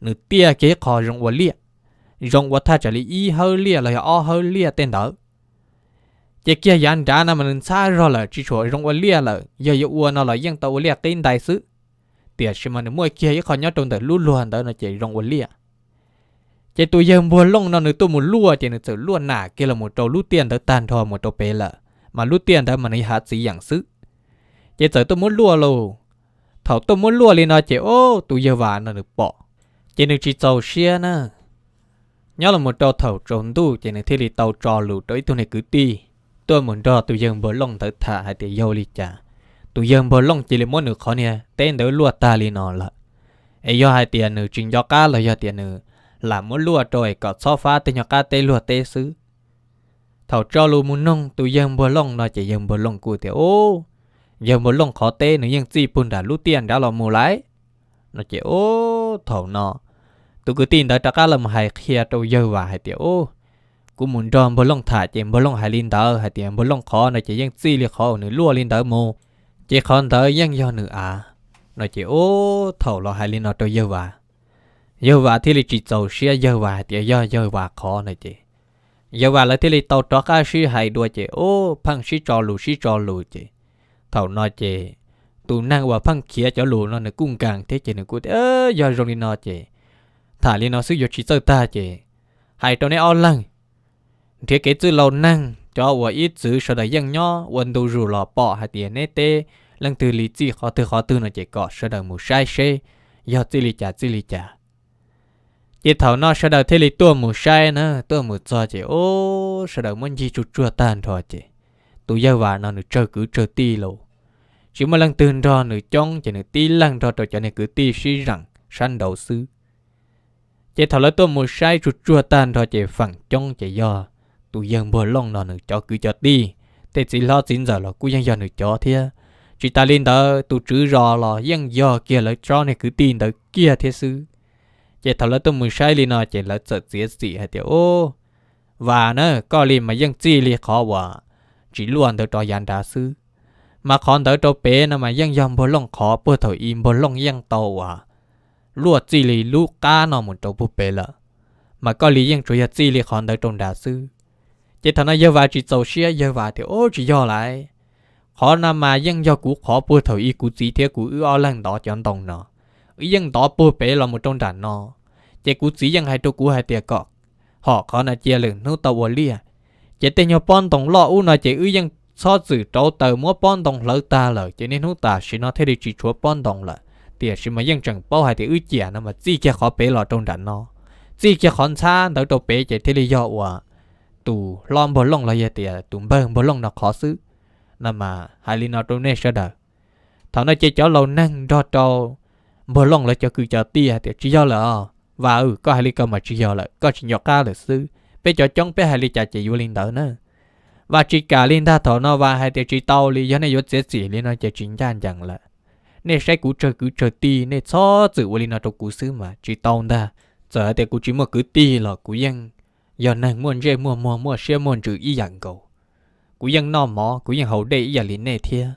nws tiaj kiag ib qho zoo ua liaj, zoo ua thaj tsam li ib hawb liaj los yog ob hawb liaj tej ntawd. Ces kiag yav nrad no mas nws ntxhab zog lawm tsis tshua zoo ua liaj lawm, yog yuav ua no los yeej tau ua liaj qib ntais xwb. Tiam sis mas nws muaj kiag ib qho nyob rau ntawm lub luag ntawd no ces zoo ua liaj. Ces tus yawg Npuag Looj no nws tuaj mus luaj ces nws txawm luaj nam kiag los mus rau lub tiaj ntawd tag nrho mus rau pem lawm, mas lub tiaj ntawd mas nws hav txiv yeem xwb. Ces txawm tuaj muab luaj lauj. Thaum tuaj muab luaj li no ces tus yawg Vam no nws pom, ces nws tsis txaus siab na. Nyob los mus rau thaum tsaus ntuj ces nws thiaj li tau tso lus rau ib tug niag kwv tij tuaj mus nrog tus yawg Npuag Looj ntawd tham hais tias yog li cas tus yawg Npuag Looj cia li muab nws qhov niag teb ntawd luaj tag li no lawm, es yog hais tias nws tsis nco qab los yog tias nws lam muab luaj rau es kom txhob fab tej nyuag qab teb luag teb xwb. Thaum tso lus mus noog tus yawg Npuag Looj no ces yawg Npuag Looj kuj tias, Ub, yawg Npuag Looj qhov teb nws yeej txij puag nram lub tiaj nrad los mus lawm no ces, ub, thaum no tus kwv tij ntawd rov qab los mus hais qhia rau yawg Vam hais tias, Ub, kuv mus nrog Npuag Looj tham ces Npuag Looj hais li ntawd hais tias Npuag Looj qhov no ces yeej txij li qhov uas nws luaj li ntawd mus, ces qhov ntawd yeej yog nws av no ces, ub, thaum los hais li no rau yawg Vam, yawg Vam thiaj li tsis txaus siab, yawg Vam hais tias yog yawg Vam qhov no ces yawg Vam lawv thiaj li tau rov qab sib hais dua ces, ub, pheej sib tso lus sib tso lus ces thaum no ces tus neeg uas pheej khiav cov lus no nws kuj nkees thiab ces nws kuj tias, Yog zoo li no ces tham li no xwb yuav tsis txawj tag ces hais rau neb ob leeg nrhiav kev txwj laus neeg, cov uas ib txwm sawv daws yeej nyob ua ntu zus los pom hais tias neb teb leej twg li txij qhov twg qhov twg no ces kom sawv daws mus saib seb yog txij li cas txij li cas. Ces thaum no sawv daws thiaj li tuaj mus saib na, tuaj mus txog ces, ub, sawv daws muab ncig tsuj tsuag tag nrho ces tus yawg Vam no nws tsawg kwv tsawg tij lauj, tsis muaj leej twg nrog nws coob ces nws tib leeg nrog rau cov niag kwv tij sib zeem sab nraud xwb. Ces thaum lawv tuaj mus saib tsuj tsuag tag nrho ces feem coob ces yog tus yawg Npuag Looj no nws cov kwv cov tij, tej txiv hlob txiv ntxawm los kuj yeej yog nws cov thiab. Tsis tas li ntawd tus tswv zos los yeej yog kiag lawv tsob niag kwv tij ntawd kiag thiab xwb. Ces thaum lawv tuaj mus saib li no ces lawv txawm txiav txim hais tias, Ub, Vam na, koj li mas yeej txij li qhov uas tsis luaj ntawd rov yav nrad xwb, mas qhov ntawd rau pem no mas yeej yog Npuag Looj qhov, puag thaum i Npuag Looj yeej tau uas luaj txij li lub qab no mus rau puag pem lawm, mas koj li yeej tsuas yog txij li qhov ntawd rau nrad xwb. Ces thaum no yawg Vam tsis txaus siab, yawg Vam tias, Ub, tsis yog lauj, qhov no mas yeej yog kuv qhov, puag thaum i kuv txiv thiab kuv wb ob leeg ntov cov ntoo no, wb yeej ntov puag pem los mus rau nram no, ces kuv txiv yeej hais rau kuv hais tias kom hom qhov no cia lwm hnub tau ua liaj. Ces tej nyuag pob ntoo loj ub no ces wb yeej txhob txwm rauv taws muab pob ntoo hlawv tag lawm ces niaj hnub tam sim no thiaj li tsis tshuav pob ntoo lawm. Tiam sis mas yeej tseem paub hais tias wb ciam no mas txij kiag qhov pem los rau nram no, txij kiag qhov ntxhab ntawd rau pem ces thiaj li yog uas tus hlob Npuag Looj los yog tias tus npawg Npuag Looj no qhov xwb. No mas hais li no rau nej sawv daws. Thaum no ces cov laus neeg nrog rau Npuag Looj lawv cov kwv cov tij hais tias, Tsis yog lawm os Vam, koj hais li ko mas tsis yog lawm, koj tsis nco qab lawm xwb. Peb cov coob peb hais li cas ces yuav li ntawd na. Vam tsis kam li ntag, thaum no Vam hais tias, Tsis tau li, yog nej yuav txiav txim li no ces tsis ncaj ncees lawm. Nej saib kuv tsawg kwv tsawg tij, nej txhob txwm ua li no rau kuv xwb mas tsis tau ntag. Txawm hais tias kuv tsis muaj kwv tij los kuv yeej yog neeg muaj ntsej muaj muag muaj siab muaj ntsws ib yam nkaus. Kuv yeej noj mov, kuv yeej haus dej ib yam li nej thiab.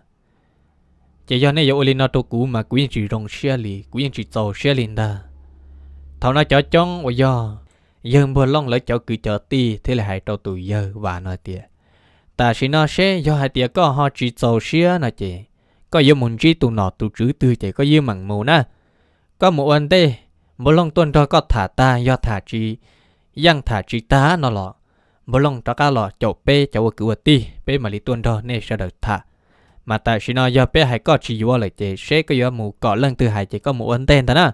Ces yog nej yuav ua li no rau kuv mas kuv yeej tsis zoo siab li, kuv yeej tsis txaus siab li ntag. Thaum no cov coob uas yog yawg Npuag Looj lawv cov kwv cov tij thiaj li hais rau tus yawg Vam no tias, Tam sim no seb yog hais tias koj ho tsis txaus siab no ces koj yuav mus ntsib tus nom tus tswv twg ces koj yeej meem mus na. Koj mus ua ntej, Npawg Looj tuaj nrog koj tham tag, yog tham tsis yeej tham tsis tag no los Npawg Looj rov qab los caum peb cov ua kwv ua tij, peb mam li tuaj nrog nej sawv daws tham. Mas tam sim no yog peb hais koj tsis yuav lawm ces seb koj yuav mus kom leej twg hais ces koj mus ua ntej ntag na.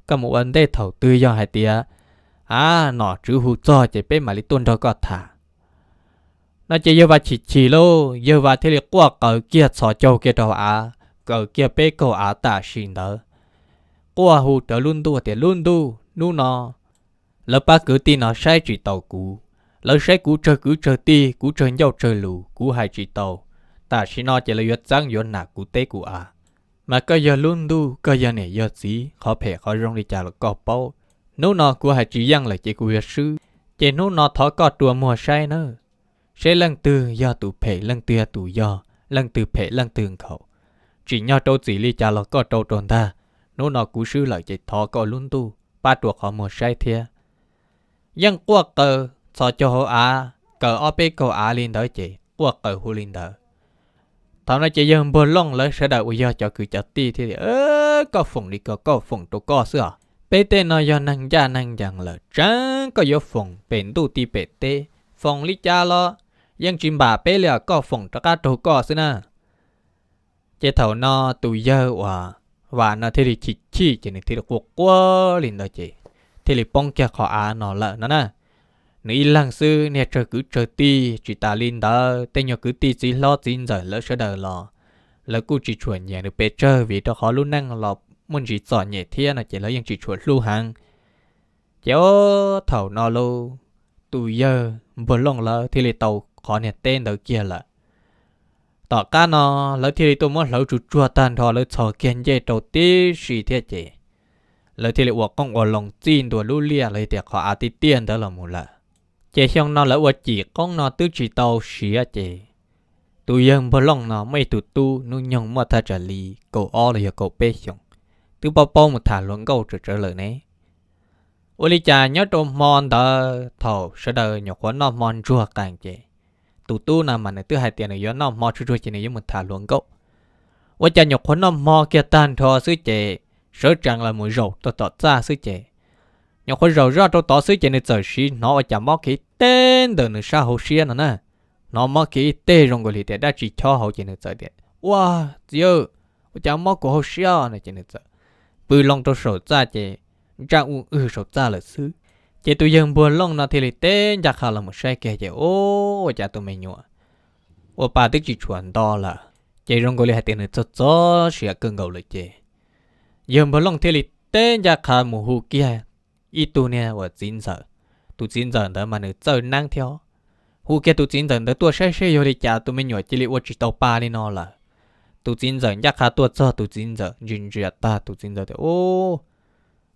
Koj mus ua ntej, thaum twg yog hais tias, a, nom tswv hu txog ces peb mam li tuaj nrog koj tham. No ces yawg Vas chim chim lauj, yawg Vas thiaj li quaj qaws kiag txhos caug kiag rau hauv av, qaws kiag peb kaug av tam sim ntawd, quaj hu rawv lub ntuj tias, Lub ntuj, hnub no lawv pab kwv tij no saib tsis taus kuv. Lawv saib kuv tsawg kwv tsawg tij, kuv tsawg ncauj tsawg lus, kuv hais tsis tau. Tam sim no ces lawv yuav txeeb yuav nam kuv teb kuv av. Mas koj yog lub ntuj, koj yog niam yog txiv, qhov phem qhov zoo li cas los koj paub. Hnub no kuv hais tsis yeej lawm ces kuv yuav swb. Ces hnub no thov koj rua muag saib nawb, seb leej twg yog tus phem, leej twg yog tus yog, leej twg phem leej twg nkhaus. Tsim nyog rau txim li cas los koj rau rau ntag. Hnub no kuv swb lawm ces thov koj lub ntuj pab rua qhov muag saib thiab. Yeej quaj qaws txhos caug hauv av, kaws ob peb kaug av li ntawd ces quaj qaws hu li ntawd. Thaum no ces yawg Npawg Looj lawv sawv daws uas yog cov kwv cov tij thiaj tias, Koj foom li ko koj foom rau koj xwb os. Peb tej no yog neeg ncaj neeg ncees lawm, tseeb koj yuav foom pem ntuj ti pem teb, foom li cas los yeej tsis npam peb li os, koj foom rov qab raug koj xwb na. Ces thaum no tus yawg uas Vam no thiaj li chim chim ces nws thiaj li quaj quaj li ntawd ces thiaj li poob kiag qhov av no lawm no na. Nws ib leeg xwb, niag tsawg kwv tsawg tij, tsis tas li ntawd tej nyuag kwv tij txiv hlob txiv ntxawm lawv sawv daws los lawv kuj tsis tshua nyiam nws pes tsawg vim rau qhov lub neej los muaj ntsis txom nyem thiab no ces lawv yeej tsis tshua hlub heev. Ces ob thaum no lauj, tus yawg Npawg Looj lawv thiaj li tau qhov niag teb ntawd kiag lawm. Tom qab no lawv thiaj li tuaj muab hlawv tsuj tsuag tag nrho, lawv txhos kiag ncej rau tib si thiab ces lawv thiaj li ua qoob ua loo txij ntua lub liaj los yog tias qhov av tiaj tiaj ntawd los mus lawm. Ces xyoo no lawv ua cim qoob no twb tsis tau siav ces tus yawg Npawg Looj no muaj ib tug tub hnub nyoog muaj thaj tsam li kaum ob los yog kaum peb xyoos, twb paub paub mus tham hluas nkauj tsawv tsawv lawm ne. Ua li cas nyob rau hmo ntawd thaum sawv daws nyuam qhuav noj hmo ntsuag qees ces tus tub no mas nws twb hais tias nws yuav noj hmo tsuag tsuag ces nws yuav mus tham hluas nkauj. Ua cas nyuam qhuav noj hmo kiag tag nrho xwb ces sawv tsees los mus zaum rau tom txaj xwb ces nyuam qhuav zaum zoj rau tod xwb ces nws txawm siv hnov ua cas mob kiag ib teg ntawm nws sab hauv siab no na. Hnov mob kiag ib teg zoo nkaus li tias dab tsi chob hauv ces nws txawm tias, Ua, txiv, ua cas mob kuv hauv siab no ces nws txawm pw loo rau saum txaj ces ntsaj u wg saum txaj lawm xwb. Ces tus yawg Npawg Looj no thiaj li teb ncaj qha los mus saib kiag ces, Ua cas tus me nyuam ua pa twb tsis tshua nto lawm, ces zoo nkaus li hais tias nws txog txog siav kawg nkaus lawm ces yawg Npawg Looj thiaj li teb ncaj qha mus hu kiag ib tug niag uas txiv ntxawm. Tus txiv ntxawm ntawd mas nws txawj neeb thiab. Hu kiag tus txiv ntxawm ntawd tuaj saib seb yog li cas tus me nyuam cia li ua tsis tau pa li no lawm. Tus txiv ntxawm ncaj qha tuaj txog, tus txiv ntxawm ntsia ntsia tag tus txiv ntxawm tias, Ub,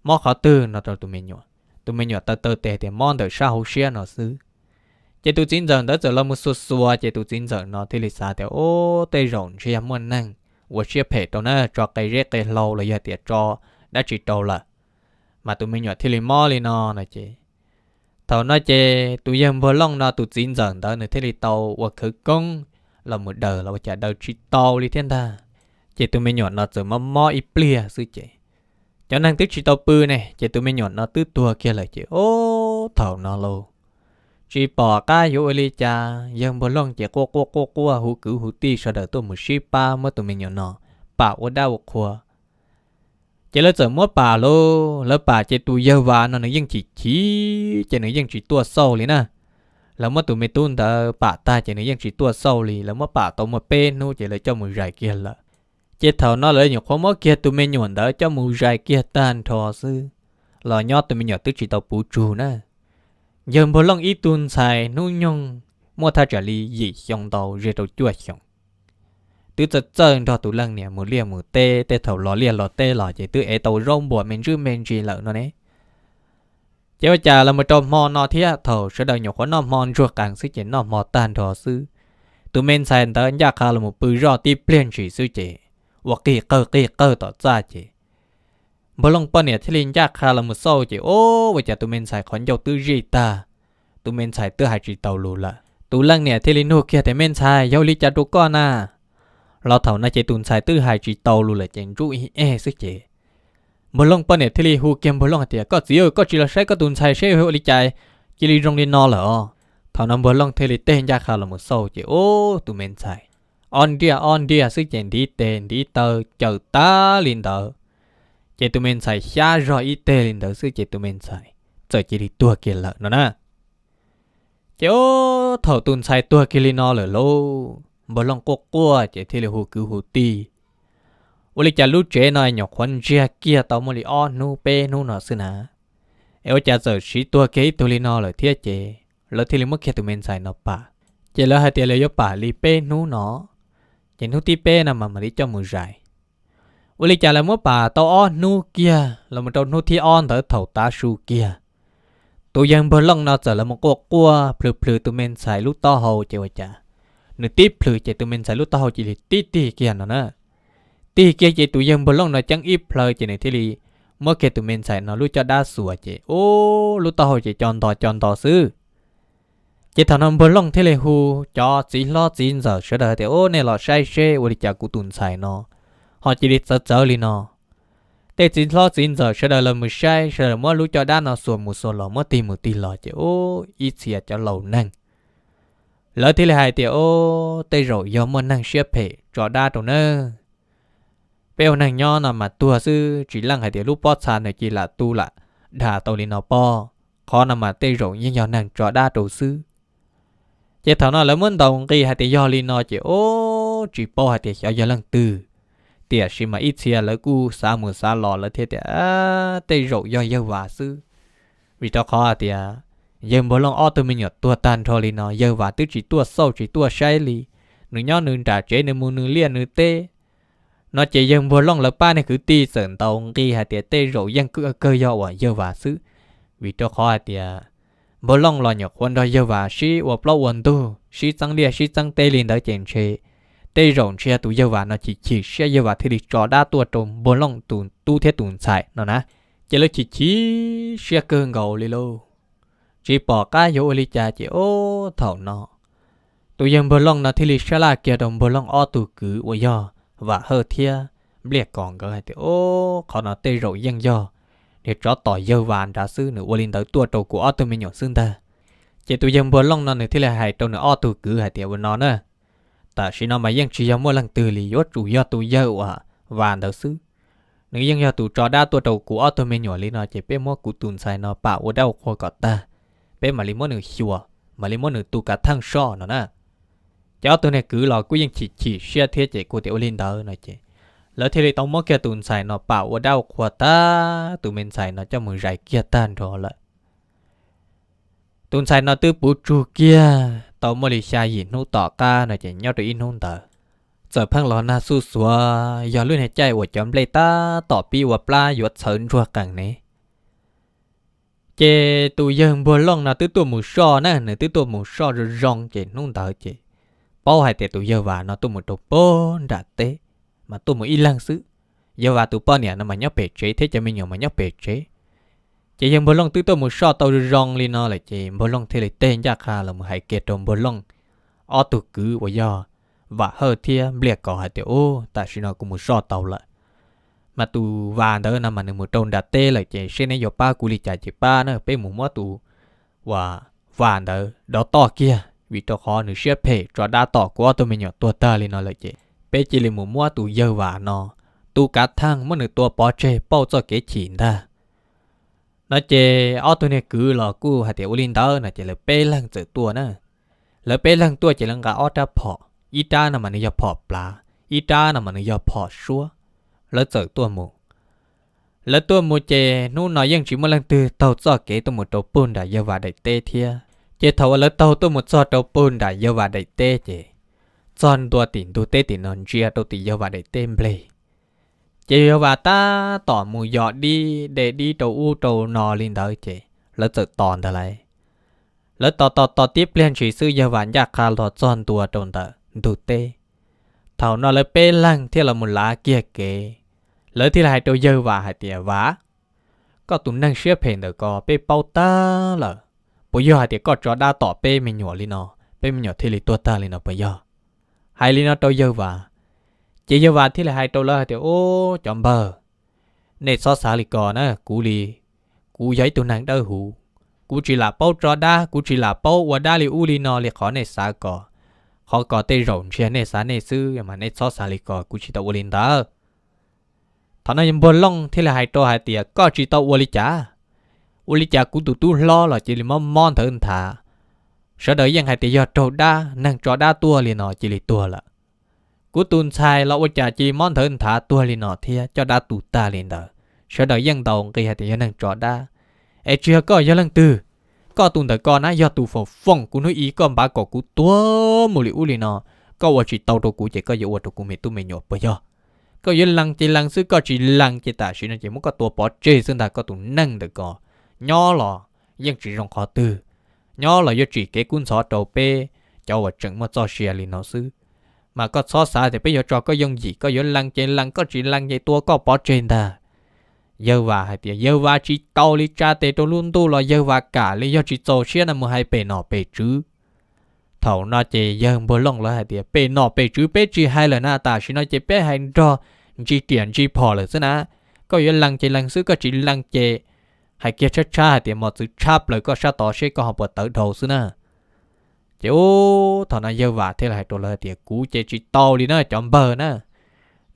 mob qhov twg no rau tus me nyuam? Tus me nyuam taw taw tes tias mob ntawm sab hauv siab no xwb. Ces tus txiv ntxawm ntawd txawm los mus xuas xuas ces tus txiv ntxawm no thiaj li xav tias, Ub, tej zaum ntshe yog muaj neeg ua siab phem rau na, tso qe zeb qe hlau los yog tias tso dab tsi rau lawm mas tus me nyuam thiaj li mob li no no ces. Thaum no ces tus yawg Npawg Looj no tus txiv ntxawm ntawd nws thiaj li tau ua khawv koob los mus daws los ua cas daws tsis tau li thiab ntag. Ces tus me nyuam no txawm mob mob ib pliag xwb ces cov neeg twb tsis tau pw ne ces tus me nyuam no twb tuag kiag lawm ces, Ub, thaum no lauj, tsis pom qab yuav ua li cas, yawg Npawg Looj ces quaj quaj quaj quaj hu kwv hu tij sawv daws tuaj mus sib pab muab tus me nyuam no pam ua dab ua qhua. Ces lawv txawm muab pam lauj, lawv pam ces tus yawg Vas no nws yeej chim chim ces nws yeej tsis tuaj xauj li na. Lawv muab tus me tub ntawd pam tag ces nws yeej tsis tuaj xauj li, lawv muab pam tau muaj peb hnub ces lawv coj mus zais kiag lawm. Ces thaum no lawv nyuam qhuav muab kiag tus me nyuam ntawd coj mus zais kiag tag nrho xwb los nyob tus me nyuam twb tsis tau puv tsug na. Yawg Npawg Looj ib tug ntxhais hnub nyoog muaj thaj tsam li yim xyoo ntau ze rau cuaj xyoos, twb txawj txawj nrog tus leej niam mus liaj mus teb, tej thaum los liaj los teb los ces twb ev tau zaub npua me ntsis me ntsis lawm no ne. Ces ua cas los mus rau hmo no thiab, thaum sawv daws nyuam qhuav noj hmo ntsuag qees xwb ces noj hmo tag nrho xwb, tus me ntxhais ntawd ncaj qha los mus pw zoj tib pliag ntshis xwb ces ua qig qawg qig qawg tom txaj ces Npawg Looj poj niam thiaj li ncaj qha los mus xauj ces, Ub, ua cas tus me ntxhais qhov ncauj twb zij tag, tus me ntxhais twb hais tsis taus lus lawm. Tus leej niam thiaj li nug kiag tias, Me ntxhais, yog ua li cas rau koj na? Los thaum no ces tus ntxhais twb hais tsis tau lus lawm ces ntsub ib eg xwb ces Npawg Looj poj niam thiaj li hu kiag Npawg Looj hais tias, Koj txiv, koj tsis los saib koj tus ntxhais seb ua li cas cia li zoo li no lawm os. Thaum no Npawg Looj thiaj li teg ncaj qha los mus xauj ces ub, tus me ntxhais ob nriaj ob nriaj xwb ces ntiv tes ntiv taw caws tag li ntawd. Ces tus me ntxhais xyab zog ib teg li ntawd xwb ces tus me ntxhais txawm cia li tuag kiag lawm no na. Ces ub, thaum tus ntxhais tuag kiag li no lawm lauj, Npawg Looj quaj quaj ces thiaj li hu kwv hu tij. Ua li cas lub tsev no nyuam qhuav ntsiag kiag tau muaj li ob hnub peb hnub no xwb na, es ua cas txawm siv tuag kiag ib tug li no lawm thiab ces lawv thiaj li muab kiag tus me ntxhais no pam. Ces lawv hais tias lawv yuav pam li peb hnub no, ces hnub thib peb no mas mam li coj mus zais. Ua li cas lawv muab pam tau ob hnub kiag los mus rau hnub thib ob ntawd thaum tav su kiag, tus yawg Npawg Looj no txawm los mus quaj quaj plhws plhws tus me ntxhais lub taub hau ces ua cas nws tib plhws ces tus me ntxhais lub taub hau cia li tib tig kiag no na. Tig kiag ces tus yawg Npawg Looj no ceeb ib plhaw ces nws thiaj li muab kiag tus me ntxhais no lub caj dab xuas ces ub, lub taub hau ces co nto co nto xwb. Ces thaum no Npawg Looj thiaj li hu cov txiv hlob txiv ntxawm sawv daws tias, Ub, nej los saib seb ua li cas kuv tus ntxhais no ho cia li txawv txawv li no. Tej txiv hlob txiv ntxawm sawv daws los mus saib, sawv daws muab lub caj dab no xuas mus xuas los, muab tig mus tig los ces ub, ib txhia cov laus neeg lawv thiaj li hais tias, Ub, tej zaum yog muaj neeg siab phem tso dab rau nawb. Peb ua neeg nyob no mas tuag xwb tsis leej hais tias lub pob txha nws cia li lam tu lam dhas tau li no pob. Qhov no mas tej zaum yeej yog neeg tso dab rau xwb. Ces thaum no lawv muab ntaus nqi hais tias yog li no ces ub, tsis paub hais tias xyov yog leej twg. Tiam sis mas ib txhia lawv kuj xav mus xav los lawv thiaj tias tej zaum yog yawg Vam xwb. Vim rau qhov hais tias yawg Npawg Looj ob tug me nyuam tuag tag nrho li no, yawg Vam twb tsis tuaj xauj tsis tuaj saib li. Nws nyob nws nram tsev, nws mus nws liaj nws teb. No ces yawg Npawg Looj lawv pab niag kwv tij txawm ntaus nqi hais tias tej zaum yeej kawg yog uas yawg Vam xwb. Vim rau qhov hais tias Npawg Looj los nyuam qhuav nrog yawg Vam sib ua plaub ua ntug, sib txeeb liaj sib txeeb teb li ntawd ces ntshe tej zaum ntshe yog tus yawg Vam no chim chim siab, yawg Vam thiaj li tso dab tuaj rau Npawg Looj tus tub thiab tus ntxhais no na. Ces lawv chim chim siab kawg nkaus li lauj, tsis pom qab yuav ua li cas ces ub, thaum no tus yawg Npawg Looj no thiaj li sab laj kiag rau Npawg Looj ob tug kwv uas yog Vam Hawj thiab Npliaj Kos nkawd hais tias, Ub, qhov no tej zaum yeej yog niag tsov tom yawg Vam nrad xwb, nws ua li ntawd tuaj rau kuv ob tug me nyuam xwb ntag. Ces tus yawg Npawg Looj no nws thiaj li hais rau nws ob tug kwv hais tias, Ua no na, tam sim no mas yeej tsis yog muaj leej twg li, yuav tsum yog tus yawg uas Vam ntawd xwb. Nws yeej yog tus tso dab tuaj rau kuv ob tug me nyuam li no ces peb muab kuv tus ntxhais no pam ua dab ua qhua kom tag, peb mam li muab nws xyuas, mam li muab nws tu kav theej soj no na. Ces ob tug niag kwv los kuj yeej chim chim siab thiab ces kuj tias ua li ntawd no ces lawv thiaj li tau muab kiag tus ntxhais no pam ua dab ua qhua tag, tus me ntxhais no coj mus zais kiag tag nrho lawm. Tus ntxhais no twb puv tsug kiag tau muaj li xya yim hnub tom qab no ces nyob rau ib hnub ntawd txawm pheej los nag xuj xuav, yog lub niag caij uas cov nplej tab tom pib ua plab yuav txhawv ntsuag qees ne. Ces tus yawg Npawg Looj no twb tuaj mus soj na, nws twb tuaj mus soj zoo zoo ces hnub ntawd ces paub hais tias tus yawg Vam no tuaj mus rau pem nram teb, mas tuaj mus ib leeg xwb. Yawg Vam tus poj niam no mas nyob pem tsev thiab cov me nyuam mas nyob pem tsev. Ces yawg Npawg Looj twb tuaj mus soj tau zoo zoo li no lawm ces Npawg Looj thiaj li teg ncaj qha los mus hais kiag rau Npawg Looj ob tug kwv uas yog Vam Hawj thiab Npliaj Kos hais tias, Ub, tam sim no kuv mus soj tau lawm, mas tus Vam ntawd no mas nws mus rau nram teb lawm ces seb neb yuav pab kuv li cas ces pab na, peb mus muab tus uas Vam ntawd dov toj kiag, vim rau qhov nws siab phem tso dab tom kuv ob tug me nyuam tuag tag li no lawm ces peb cia li mus muab tus yawg Vam no tu kav theej, muab nws tua pov tseg pauj txoj kev chim ntag. No ces ob tug niag kwv los kuj hais tias ua li ntawd no ces lawv peb leeg txawm tuaj na. Lawv peb leeg tuaj ces lawv nqa ob rab phom, ib rab no mas nws yog phom plav, ib rab no mas nws yog phom suab. Lawv txawm tuaj mus. Lawv tuaj mus ces hnub no yeej tsis muaj leej twg taug txoj kev tuaj mus rau puag nram yawg Vam daim teb thiab. Ces thaum uas lawv taug tuaj mus txog rau puag nram yawg Vam daim teb ces txog ntua tim ntug teb tim no ntsia rau tim yawg Vam daim teb npleg, ces yawg Vam tab tom mus yos dib de dib rau ub rau no li ntawd ces lawv txawm tos ntawd lauj. Lawv tos tos tos tib pliag ntshis xwb yawg Vam ncaj qha los txog ntua rau ntawm ntug teb. Thaum no lawv peb leeg thiaj los mus lav kiag kev, lawv thiaj li hais rau yawg Vam hais tias, Vam, koj tus neeg siab phem ntawm ko peb paub tag lawm, puas yog hais tias koj tso dab tom peb me nyuam li no, peb me nyuam thiaj li tuag tag li no puas yog? Hais li no rau yawg Vam, ces yawg Vam thiaj li hais rau lawv hais tias, Ub, cov npawg, nej txhob xav li ko na, kuv li, kuv yog ib tug neeg dawb huv, kuv tsis lam paub tso dab, kuv tsis lam paub ua dab li ub li no li qhov nej xav ko. Qhov ko tej zaum ntshe nej xav nej xwb mas nej txhob xav li ko, kuv tsis tau ua li ntawd. Thaum no Npuag Looj thiaj li hais rau hais tias, Koj tsis tau ua li cas? Ua li cas kuv tus tub hlob los cia li mob mob nthawv nthav, sawv daws yeej hais tias yog raug dab, neeg tso dab tuaj li no cia li tuag lawm. Kuv tus ntxhais los ua cas cia li mob nthawv nthav tuag li no thiab, coj dab tu tag li ntawd, sawv daws yeej ntaus nqi hais tias yog neeg tso dab. Es tsis yog koj yog leej twg? Koj tus ntawm ko na yog tus foom foom kuv hnub ib koj npav kom kuv tuag mus li ub li no, koj ua tsis tau rau kuv ces koj yuav ua rau kuv me tub me nyuam puas yog? Koj yuav lees ces lees xwb, koj tsis lees ces tam sim no ces muab koj tua pov tseg xwb ntag. Koj tus neeg ntawm ko nyob los yeej tsis zoo qhov twg, nyob los yuav tsim kev kub ntxhov rau peb cov uas tseem muaj txoj sia li no xwb. Mas koj txhob xav tias peb yuav tso koj yooj yim, koj yuav lees ces lees, koj tsis lees ces tua koj pov tseg ntag. Yawg Vam hais tias yawg Vam tsis tau li, tsa tes rau lub ntuj los yawg Vam kam li, yog tsis txaus siab no mus hais pem nom pem tswv. Thaum no ces yawg Npuag Looj lawv hais tias, Pem nom pem tswv peb tsis hais lawm na, tam sim no ces peb hais nrog ntsis riam ntsis phom lawm xwb na. Koj yuav lees ces lees xwb, koj tsis lees ces hais kiag tshab tshab hais tias mos txwv tshab plaws koj sab tod seb koj ho puas tawv dhau xwb na. Ces ub, thaum no yawg Vam thiaj li hais rau lawv tias, Kuv ces tsis tau li na cov npawg na.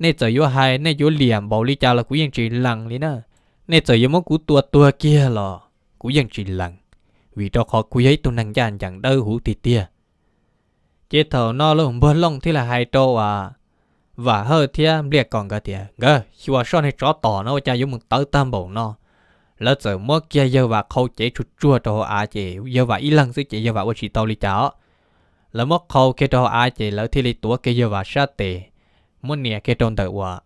Nej txawm yuav hais, nej yuav liam npaum li cas los kuv yeej tsis lees li na. Nej txawm yuav muab kuv tua tuag kiag los kuv yeej tsis lees, vim rau qhov kuv yog ib tug neeg ncaj ncees dawb huv tiag tiag. Ces thaum no lauj, Npuag Looj thiaj li hais rau uas Vam Hawj thiab Npliaj Kos nkawd tias, Nkawd, xyuas soj niag tsov tom no ua cas yuav mus tawv tag npaum no. Lawv txawm muab kiag yawg Vam qhau cev tsuag tsuag rau hauv av ces yawg Vam ib leeg xwb ces yawg Vam ua tsis tau li cas os. Lawv muab qhau kiag rau hauv av ces lawv thiaj li tuav kiag yawg Vam sab tes, muab nias kiag rau ntawm uas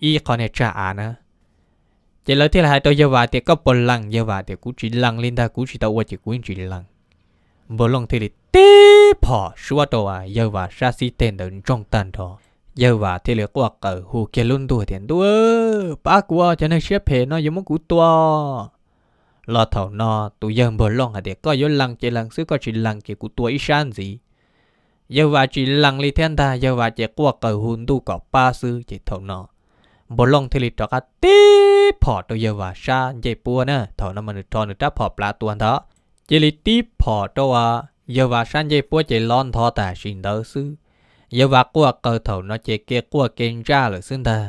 ib qho niag tsag av na. Ces lawv thiaj li hais rau yawg Vam tias, Koj puas lees? Yawg Vam tias, Kuv tsis lees li ntag, kuv tsis tau ua ces kuv yeej tsis lees. Npuag Looj thiaj li tib phom suab rau yawg Vam sab xib teg ntawd ntsoog tag nrho. Yawg Vam thiaj li quaj qawm hu kiag lub ntuj tias, Ntuj, pab kuv, cov neeg siab phem no yuav muab kuv tua. Los thaum no tus yawg Npuag Looj hais tias, Koj yuav lees ces lees xwb, koj tsis lees ces kuv tua ib sab ntxiv. Yawg Vam tsis lees li thiab ntag, yawg Vam ces quaj qawm hu ntuj kom pab xwb. Ces thaum no Npuag Looj thiaj li rov qab tib phom rau yawg Vam sab ncej puab na, thaum no mas nws rho nws rab phom plav tua ntag. Cia li tib phom rau yawg Vam sab ncej puab ces lov ntho tam sim ntawd xwb. Yawg Vam quaj qawm thaum no ces kev quaj kev ntsaj lawm xwb ntag.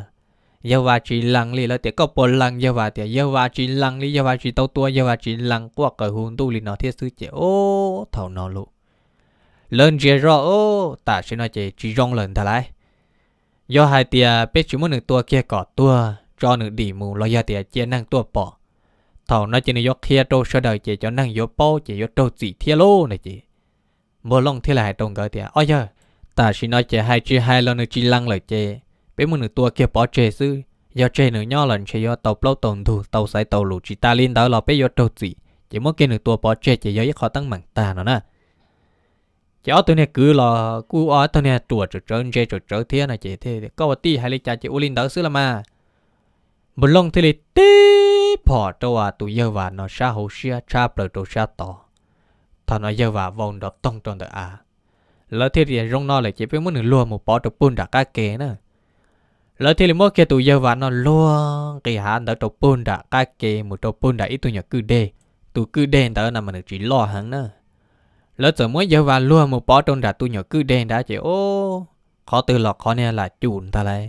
Yawg Vam tsis lees li, lawv tias, Koj puas lees? Yawg Vam tias yawg Vam tsis lees li, yawg Vam tsis tau tua, yawg Vam tsis lees, quaj qawm hu ntuj li no thiab xwb. Ces ub, thaum no lauj, lawv ntsia zoj, Ub, tam sim no ces tsis zoo lawm ntag lauj. Yog hais tias peb tsis muab nws tua kiag kom tuag tso nws dim mus los yog tias cia neeg tuaj pom, thaum no ces nws yuav qhia rau sawv daws ces cov neeg yuav paub ces yuav raug txim thiab lauj no. Ces Npuag Looj thiaj li hais rau nkawd tias, Ob yawg, tam sim no ces hais tsis hais los nws tsis lees lawm ces peb muab nws tua kiag pov tseg xwb. Yog tseg nws nyob los ntshe yuav tau plaub tau ntug, tau xaiv tau lus, tsis tas li ntawd los peb yuav raug txim, ces muab kiag nws tua pov tseg ces yog ib qho teeb meem tag no na. Ces ob tug niag kwv los kuj ob tug niag ruam tsawv tsawv ntse tsawv tsawv thiab no ces, Koj ua tij hais li cas ces ua li ntawd xwb los mas. Npuag Looj thiaj li tib phom rau tus yawg Vam no sab hauv siab tshab plaws rau sab tod. Thaum no yawg Vam vau nrov toog rau ntawm av. Lawv thiaj tias, Zoo no lawm ces peb muab nws luag mus pov rau puag nram qab ke na. Lawv thiaj li muab kiag tus yawg Vam no luag nqis hav ntawd rau puag nram qab ke mus rau puag nram ib tug nyuam kwj deg. Tus kwj deg ntawd no mas nws tsis loj heev na. Lawv txawm muab yawg Vam luag mus pov rau nram tus nyuam kwj deg nrad ces, Ub, qhov twg los qhov niag lam cum ntag lauj.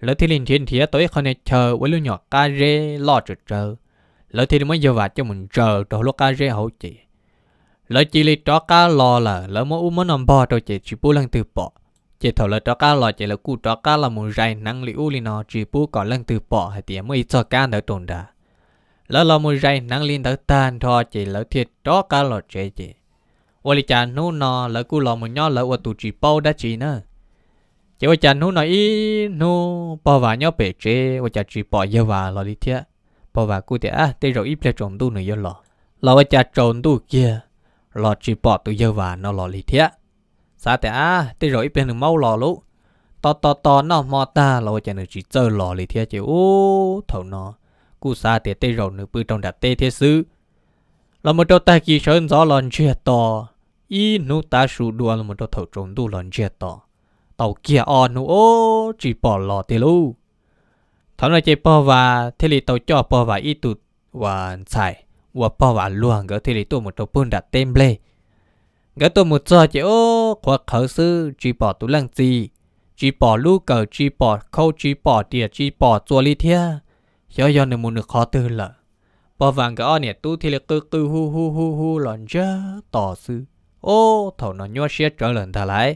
Lawv thiaj li nrhiav nrhiav tau ib qho niag chaw ua lub nyuam qab zeb loj tsawv tsawv. Lawv thiaj li muab yawg Vam coj mus ntsaws rau lub qab zeb hauv ces lawv cia li rov qab los lawm. Lawv muab ub muab no npog rau ces tsis pub leej twg pom. Ces thaum lawv rov qab los ces lawv kuj rov qab los mus zais hneev li ub li no tsis pub kom leej twg pom hais tias muaj ib txoj kab ntawd rau nrad. Lawv los mus zais hneev li ntawd tag nrho ces lawv thiaj rov qab los tsev ces ua li cas hnub no lawv kuj los mus nyob lawv ua tus tsis paub dab tsi na. Ces ua cas hnub no ib hnub pog Vam nyob pem tsev ua cas tsis pom yawg Vam los li thiab. Pog Vam kuj tias, Ab, tej zaum ib pliag tsaus ntuj nws yuav los. Los ua cas tsaus ntuj kiag los tsis pom tus yawg Vam no los li thiab. Xav tias, Ab, tej zaum ib pliag nws maub los lauj. Tos tos tos noj hmo tag los ua cas nws tsis txawj los li thiab ces ub, thaum no kuj xav tias tej zaum nws pw rau nram teb thiab xwb. Los mus rau tag kis sawv ntxov los ntsiag to, ib hnub tav su dua los rau thaum tsaus ntuj los ntsiag to, tau kiag ob hnub ob tsis pom los tiag lauj. Thaum no ces pog Vas thiaj li tau coj pog Vas ib tug uas ntxhais uas pog Vas luag nkawd thiaj li tuaj mus rau pug nram teb nplej. Nkawd tuaj mus txog ces ub qhuav qhawv xwb tsis pom tus leej txiv, tsis pom lub kawm, tsis pom khau, tsis pom riam, tsis pom txuas li thiab. Xyov yog nws mus nws qhov twg lawm. Pog Vas nkawd ob niam tub thiaj li qw qw hu hu hu hu los ntsiag to xwb. Ub thaum no nyuaj siab tsawv lawm ntag lauj.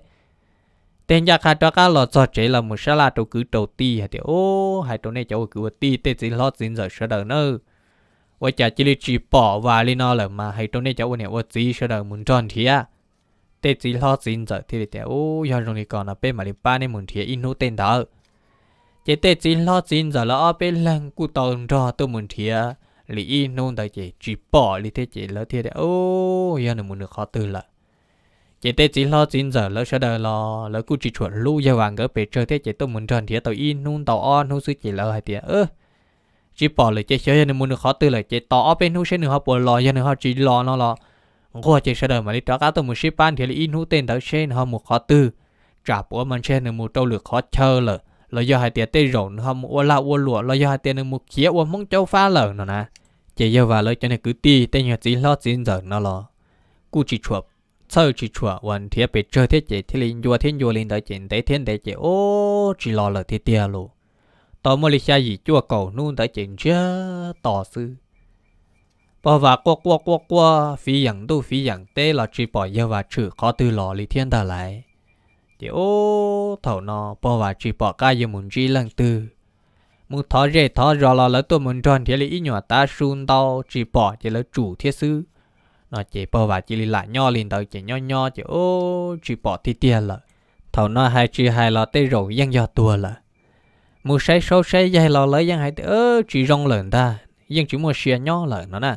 Tej ncaj qha rov qab los txog tsev los mus sab laj rau kwv rau tij hais tias, Ub, hais rau nej cov ua kwv ua tij, tej txiv hlob txiv ntxawm sawv daws nawb, ua cas cia li tsis pom Vas li no lawm mas hais rau nej cov ua niam ua txiv sawv daws mus nrog nrhiav. Tej txiv hlob txiv ntxawm thiaj li tias, Ub, yog zoo li ko no peb mam li pab neb mus nrhiav ib hnub tej ntawd. Ces tej txiv hlob txiv ntxawm lawv ob peb leeg kuj tau nrog tuaj mus nrhiav li ib hnub ntawd ces tsis pom li thiab ces lawv thiaj tias, Ub, yog nws mus nws qhov twg lawm. Ces tej txiv hlob txiv ntxawm lawv sawv daws los lawv kuj tsis tshua hlub yawg Vas nkawd pes tsawg thiab ces tuaj mus nrog nrhiav tau ib hnub ntau ob hnub xwb ces lawv hais tias, Tsis pom lawm ces xyov yog nws mus nws qhov twg lawm ces tos ob peb hnub seb nws ho puas los, yog nws ho tsis los no los nquag ces sawv daws mam li rov qab tuaj mus sib pab nrhiav li ib hnub tej ntawd seb nws ho mus qhov twg. Tsam puav mas ntshe nws mus rau lwm qhov chaw lawm los yog hais tias tej zaum nws ho mus ua lag ua luam los yog hais tias nws mus khiav ua Hmoob caub fab lawm no na. Ces yawg Vas lawv cov niag kwv tij tej nyuag txiv hlob txiv ntxawm no los kuj tsis tshua txhawj tsis tshua uas nrhiav pes tsawg thiab ces thiaj li ncua thiab ncua li ntawd ces ntev thiab ntev ces ub tsis los lawm tiag tiag lauj. Tau muaj li xya yim cuaj kaum hnub ntawd ces ntsiag to xwb. Pog Vas quaj quaj quaj quaj fiv yeem ntuj fiv yeem teb los tsis pom yawg Vas tshwm qhov twg los li thiab ntag lauj. Ces ub thaum no pog Vas tsis pom qab yuav mus ntsib leej twg. Mus thov zej thov zos los lawv tuaj mus nrog nrhiav li ib nyuam tav su ntau tsis pom ces lawv tsum thiab xwb no ces pog Vas cia li lam nyob li ntawd ces nyob nyob ces ub tsis pom tiag tiag lawm. Thaum no hais tsis hais los tej zaum yeej yog tuag lawm. Mus saib saub saib yaig los lawv yeej hais tias tsis zoo lawm ntag, yeej tsis muaj sia nyob lawm no na.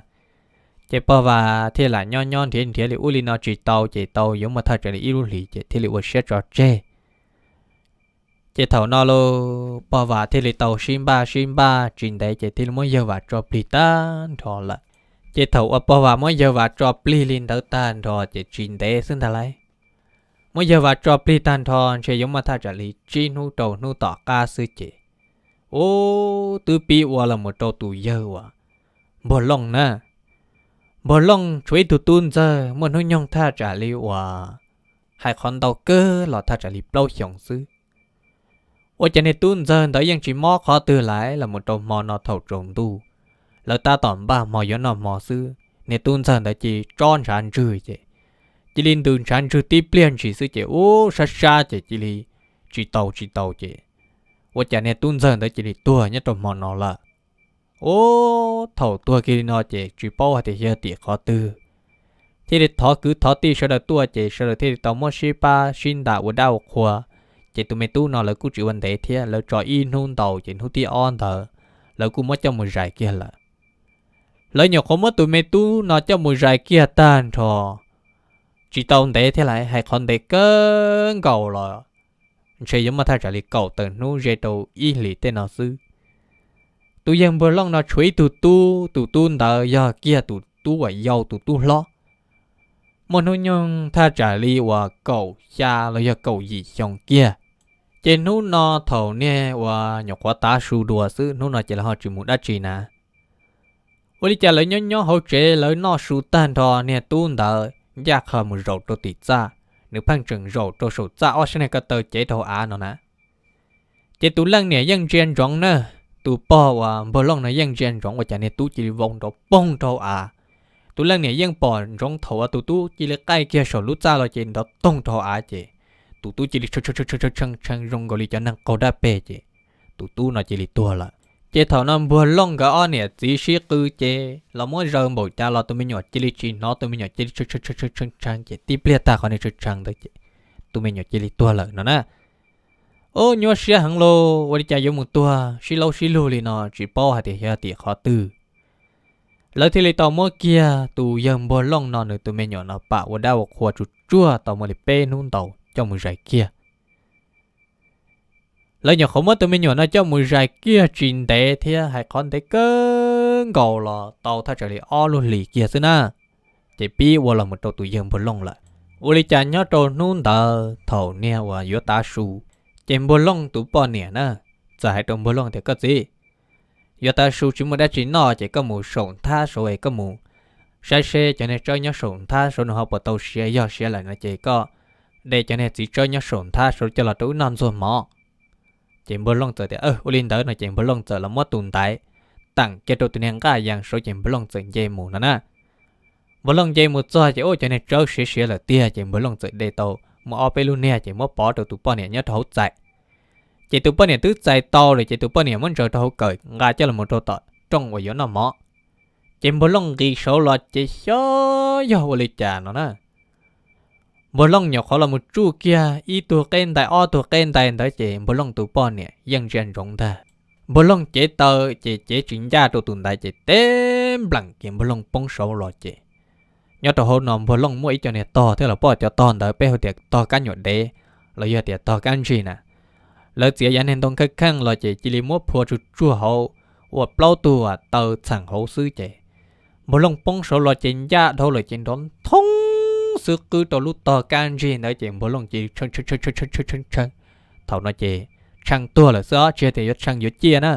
Ces pog Vas thiaj lam nyob nyob nrhiav nrhiav li ub li no tsis tau ces tau yuav muaj thaj tsam li ib lub hlis ces thiaj li ua siab tso tseg. Ces thaum no los pog Vas thiaj li tau sib npaj sib npaj tsis ntev ces thiaj li muab yawg Vas tso plig tag nrho lawm. Ces thaum uas pog Vas muab yawg Vas tso plig li ntawd tag nrho ces tsis ntev xwb ntag lauj. Muab yawg Vas tso plig tag nrho ntshe yuav muaj thaj tsam li tsib hnub rau hnub tom qab xwb ces ub twb pib ua los mus rau tus yawg uas Npuag Looj na. Npuag Looj tshuav ib tug tub ntxawg muaj hnub nyoog thaj tsam li uas hais qhov ntau kawg los thaj tsam li plaub xyoos xwb. Ua cas niag tub ntxawg ntawd yeej tsis mob qhov twg lawm los mus rau hmo no thaum tsaus ntuj, lawv tab tom npaj hmo yuav noj hmo xwb, niag tub ntxawg ntawd cia li tsob ntshav ntswg ces cia li ntws ntshav ntswg tib pliag ntshis xwb ces ub sab sab ces cia li tsis tau tsis tau ces ua cas niag tub ntxawg ntawd cia li tuag nyob rau hmo no lawm. Ub thaum tuag kiag li no ces tsis paub hais tias yog tim qhov twg, thiaj li thov kwv thov tij sawv daws tuaj ces sawv daws thiaj li tau muab sib pab sib ntas ua dab ua qhua. Ces tus me tub no lawv kuj tsis ua ntev thiab, lawv tso ib hnub ntau ces hnub thib ob ntawd lawv kuj muab coj mus zais kiag lawm. Lawv nyuam qhuav muab tus me tub no coj mus zais kiag tag nrho, tsis tau ntev thiab lawm, hais qhov ntev kawg nkaus los ntshe yuav muaj thaj tsam li kaum tawm hnub ze rau ib hlis tej no xwb. Tus yawg Npuag Looj no tshuav ib tug tub, tus tub ntawd yog kiag tus tub uas yau tus tub hlob, muaj hnub nyoog thaj tsam li uas kaum xya los yog kaum yim xyoo kiag. Ces hnub no thaum niag uas nyuam qhuav tav su dua xwb, hnub no ces lawv ho tsis mus dab tsi na. Ua li cas lawv nyob nyob hauv tsev lawv noj su tag nrho niag tub ntawd ncaj qha mus zaum rau tim txaj, nws pheej tseem zaum rau saum txaj ob sab niag ko taw cev rau av no na. Ces tus leej niam yeej ntsia ntsoov na, tus pog uas Npuag Looj no yeej ntsia ntsoov ua cas niag tub cia li vau nrov poog rau av. Tus leej niam yeej pom ntsoov thaum uas tus tub cia li qaij kiag saum lub txaj los ces nrov toog rau av ces tus tub cia li tshee tshee zoo nkaus li cov neeg qaug dab peg ces tus tub no cia li tuag lawm. Ces thaum no Npuag Looj nkawd ob niam txiv sib qw ces los muab zaws npaum cas los tus me nyuam cia li tsis hnov, tus me nyuam cia li tshee tshee tshee ces tib pliag tag qhov niag tshee tshee ntawd ces tus me nyuam cia li tuag lawm no na. Ub nyuaj siab heev lauj, ua li cas yuav mus tuag sib laub sib lug li no tsis paub hais tias yog tim qhov twg. Lawv thiaj li tau muab kiag tus yawg Npuag Looj no nws tus me nyuam no pam ua dab ua qhua tsuag tsuag tau muaj li peb hnub ntau coj mus zais kiag. Lawv nyuam qhuav muab tus me nyuam no coj mus zais kiag tsis ntev thiab, hais qhov ntev kawg nkaus los tau thaj tsam li ob lub hlis kiag xwb na, ces pib ua los mus rau tus yawg Npuag Looj lawm. Ua li cas nyob rau hnub ntawd thaum niag uas yuav tav su, ces Npuag Looj tus poj niam na, txawm hais rau Npuag Looj tias, Koj txiv, yuav tav su tsis muaj dab tsi noj ces koj mus saum nthab saud es koj mus saib seb cov niag tsawb nyob saum nthab saud nws ho puas tau siav, yog siav lawm no ces koj de cov niag txiv tsawb nyob saum nthab saud coj los rau wb noj ntxuag mov. Ces Npuag Looj txawm tias, Ua li ntawd no ces Npuag Looj txawm los muab tus ntaiv teem kiag rau tus niag nqaj yas saud ces Npuag Looj txawm nce mus no na. Npuag Looj nce mus txog ces ua cov niag tsawb siav siav lawm tiag ces Npuag Looj txawm de tau muaj ob peb lub niag ces muab pov rau tus poj niam nyob rau hauv txais. Ces tus poj niam twb txais tau lawm ces tus poj niam muab ntsaws rau hauv kawm nqa coj los rau tom rooj uas yuav noj mov. Ces Npuag Looj nqis saud los ces xyov yog ua li cas no na, Npuag Looj nyuam qhuav los mus tsuj kiag ib tug qeb ntais ob tug qeb ntais ntawd ces Npuag Looj tus poj niam yeej ntsia ntsoov ntag. Npuag Looj cev taw ces cev tsis ncaj rau tus ntaiv ces teb npleem ces Npuag Looj poob saud los ces nyob rau hauv no Npuag Looj muaj ib co niag tog thiab los poj cov tog ntawd peb hu tias tog kab nyuam dev los yog tias tog kab ntsig na. Lawv txiav yav niag ntoo kheej kheej los ces cia li muab phua tsuj tsuag hauv ua plaub tug taw txheem hauv xwb ces Npuag Looj poob saud los ces ncaj dhau lawm ces nrov nthoob xwb qwb rau lub tog kab ntsig ntawd ces Npuag Looj cia li tshee tshee tshee tshee tshee tshee tshee. Thaum no ces tshee tuag lawm xwb os, tsis tias yuav tshee yuav ciaj na.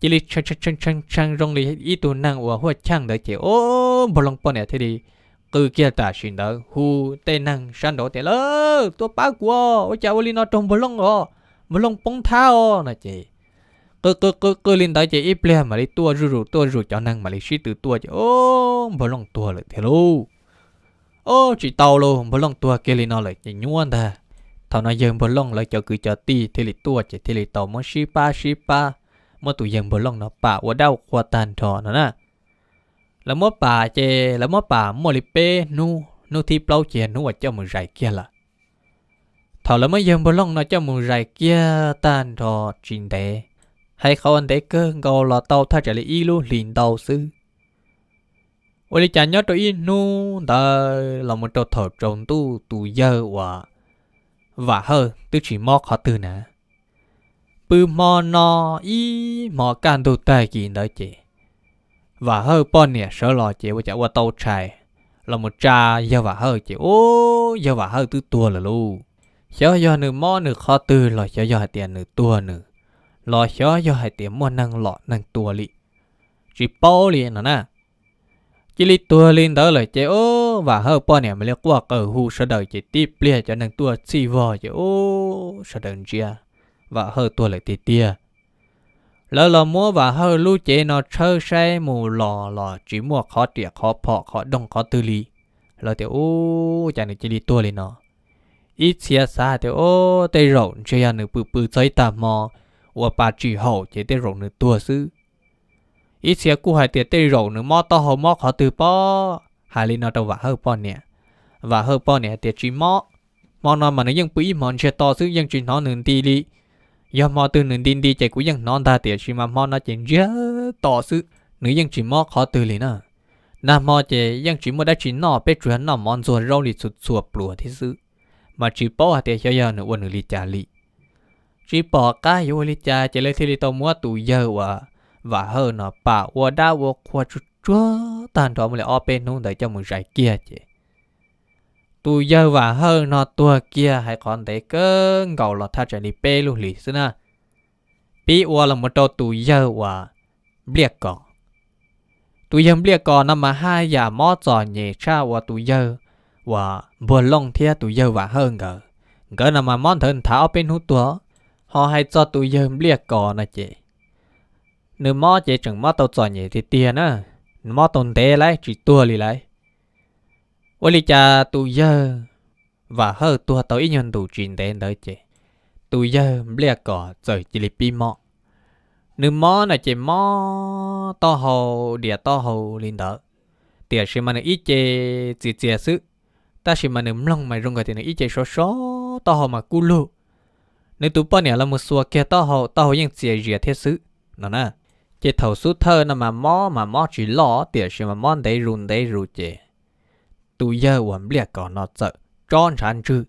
Cia li tshee tshee tshee tshee zoo li ib tug neeg uas huaj cheej ntawd ces o, Npuag Looj poj niam thiaj li qw kiag tam sim ntawd hu tej neeg sab nraud tias, Lawv tuaj pab kuv os, ua cas ua li no rau Npuag Looj os, Npuag Looj poob thab os no ces qw qw qw qw li ntawd ces ib pliag mam li tuaj zuj zus tuaj zus cov neeg mam li sib tw tuaj ces o, Npuag Looj tuag lawm thiab lauj. O, tsis tau lauj, Npuag Looj tuag kiag li no lawm ces nyuaj ntag. Thaum no yawg Npuag Looj lawv cov kwv cov tij thiaj li tuaj ces thiaj li tau muab sib pab sib pab muab tus yawg Npuag Looj no pam ua dab ua qhua tag nrho no na. Lawv muab pam ces lawv muab pam muaj li peb hnub, hnub thib plaub ces hnub uas coj mus zais kiag lawm. Thaum lawv muab yawg Npuag Looj no coj mus zais kiag tag nrho tsis ntev, hais qhov uas ntev kawg nkaus los tau thaj tsam li ib lub hlis ntau xwb. Ua li cas nyob rau ib hnub ntawd los mus rau thaum tsaus ntuj tus yawg uas Vam Hawj twb tsis mob qhov twg na. Pw hmo no ib hmo kaj ntug tag kis ntawd ces Vam Hawj poj niam sawv los ces ua cas ua tau tshais los mus tsa yawg Vam Hawj ces ub, yawg Vam Hawj twb tuag lawm lauj. Xyov yog nws mob nws qhov twg los xyov yog hais tias nws tuag nws, los xyov yog hais tias muaj neeg lom neeg tua li, tsis paub li no na. Cia li tuag li ntawd lawm ces ub, Vam Hawj poj niam mam li quaj qw hu sawv daws ces tib pliag cov neeg tuaj txhij vog ces ub, sawv daws ntsia Vam Hawj tuag lawm tiag tiag. Lawv los muab Vam Hawj lub cev no tshawb saib mus los los tsis muaj qhov riam qhov phom qhov doog qhov twg li. Lawv tias ub, cas nws cia li tuag li no. Ib txhia xav hais tias ub, tej zaum ntshe yog nws pw pw txog ib tag hmo uas pas tsis haum ces tej zaum nws tuag xwb. Ib txhia kuj hais tias tej zaum nws mob taub hau mob qhov twg pob, hais li no rau Vam Hawj poj niam. Vam Hawj poj niam hais tias tsis mob, hmo no mas nws yeej pw ib hmos ntsiag to xwb yeej tsis hnov nws nti li. Yog hmo twg nws nti nti ces kuv yeej hnov ntag tiam sis mas hmo no ces ntsiag to xwb, nws yeej tsis mob qhov twg li na. Nag hmo ces yeej tsis muaj dab tsi noj, peb tsuas yog noj mov ntxuag zaub li txhua txhua pluas thiab xwb, mas tsis paub hais tias xyov yog nws ua nws li cas li. Tsis pom qab yuav ua li cas ces lawv thiaj li tau muab tus yawg uas Vam Hawj no pam ua dab ua qhua tsuag tsuag tag nrho muaj li ob peb hnub ntawd coj mus zais kiag ces tus yawg Vam Hawj no tuag kiag hais qhov ntev kawg nkaus los thaj tsam li peb lub hlis xwb na. Pib ua los mus rau tus yawg uas Npliaj Kos. Tus yawg Npliaj Kos no mas haj yam mob txom nyem tshaj uas tus yawg uas Npuag Looj thiab tus yawg Vam Hawj nkawd. Nkawd no mas mob nthawv nthav ob peb hnub tuag. Ho hais txog tus yawg Npliaj Kos no ces nws mob ces tseem mob tau txom nyem tiag tiag na, nws mob tau ntev lawm tsis tuag li lawm. Ua li cas tus yawg Vam Hawj tuag tau ib nyuag ntus tsis ntev ntawd ces tus yawg Npliaj Kos txawm cia li pib mob. Nws mob no ces mob taub hau, diam taub hau li ntawd, tiam sis mas nws ib ce txias txias xwb, tab sis mas nws mloog mas zoo nkaus tias nws ib ce sov sov, taub hau mas kub lug. Nws tus poj niam los mus xuas kiag taub hau, taub hau yeej txias zias thiab xwb no na. Ces thaum xub thawj no mas mob mas mob tsis loj tiam sis mas mob ntev zus ntev zus ces tus yawg uas Npliaj Kos no txawm tsob ntshav ntswg.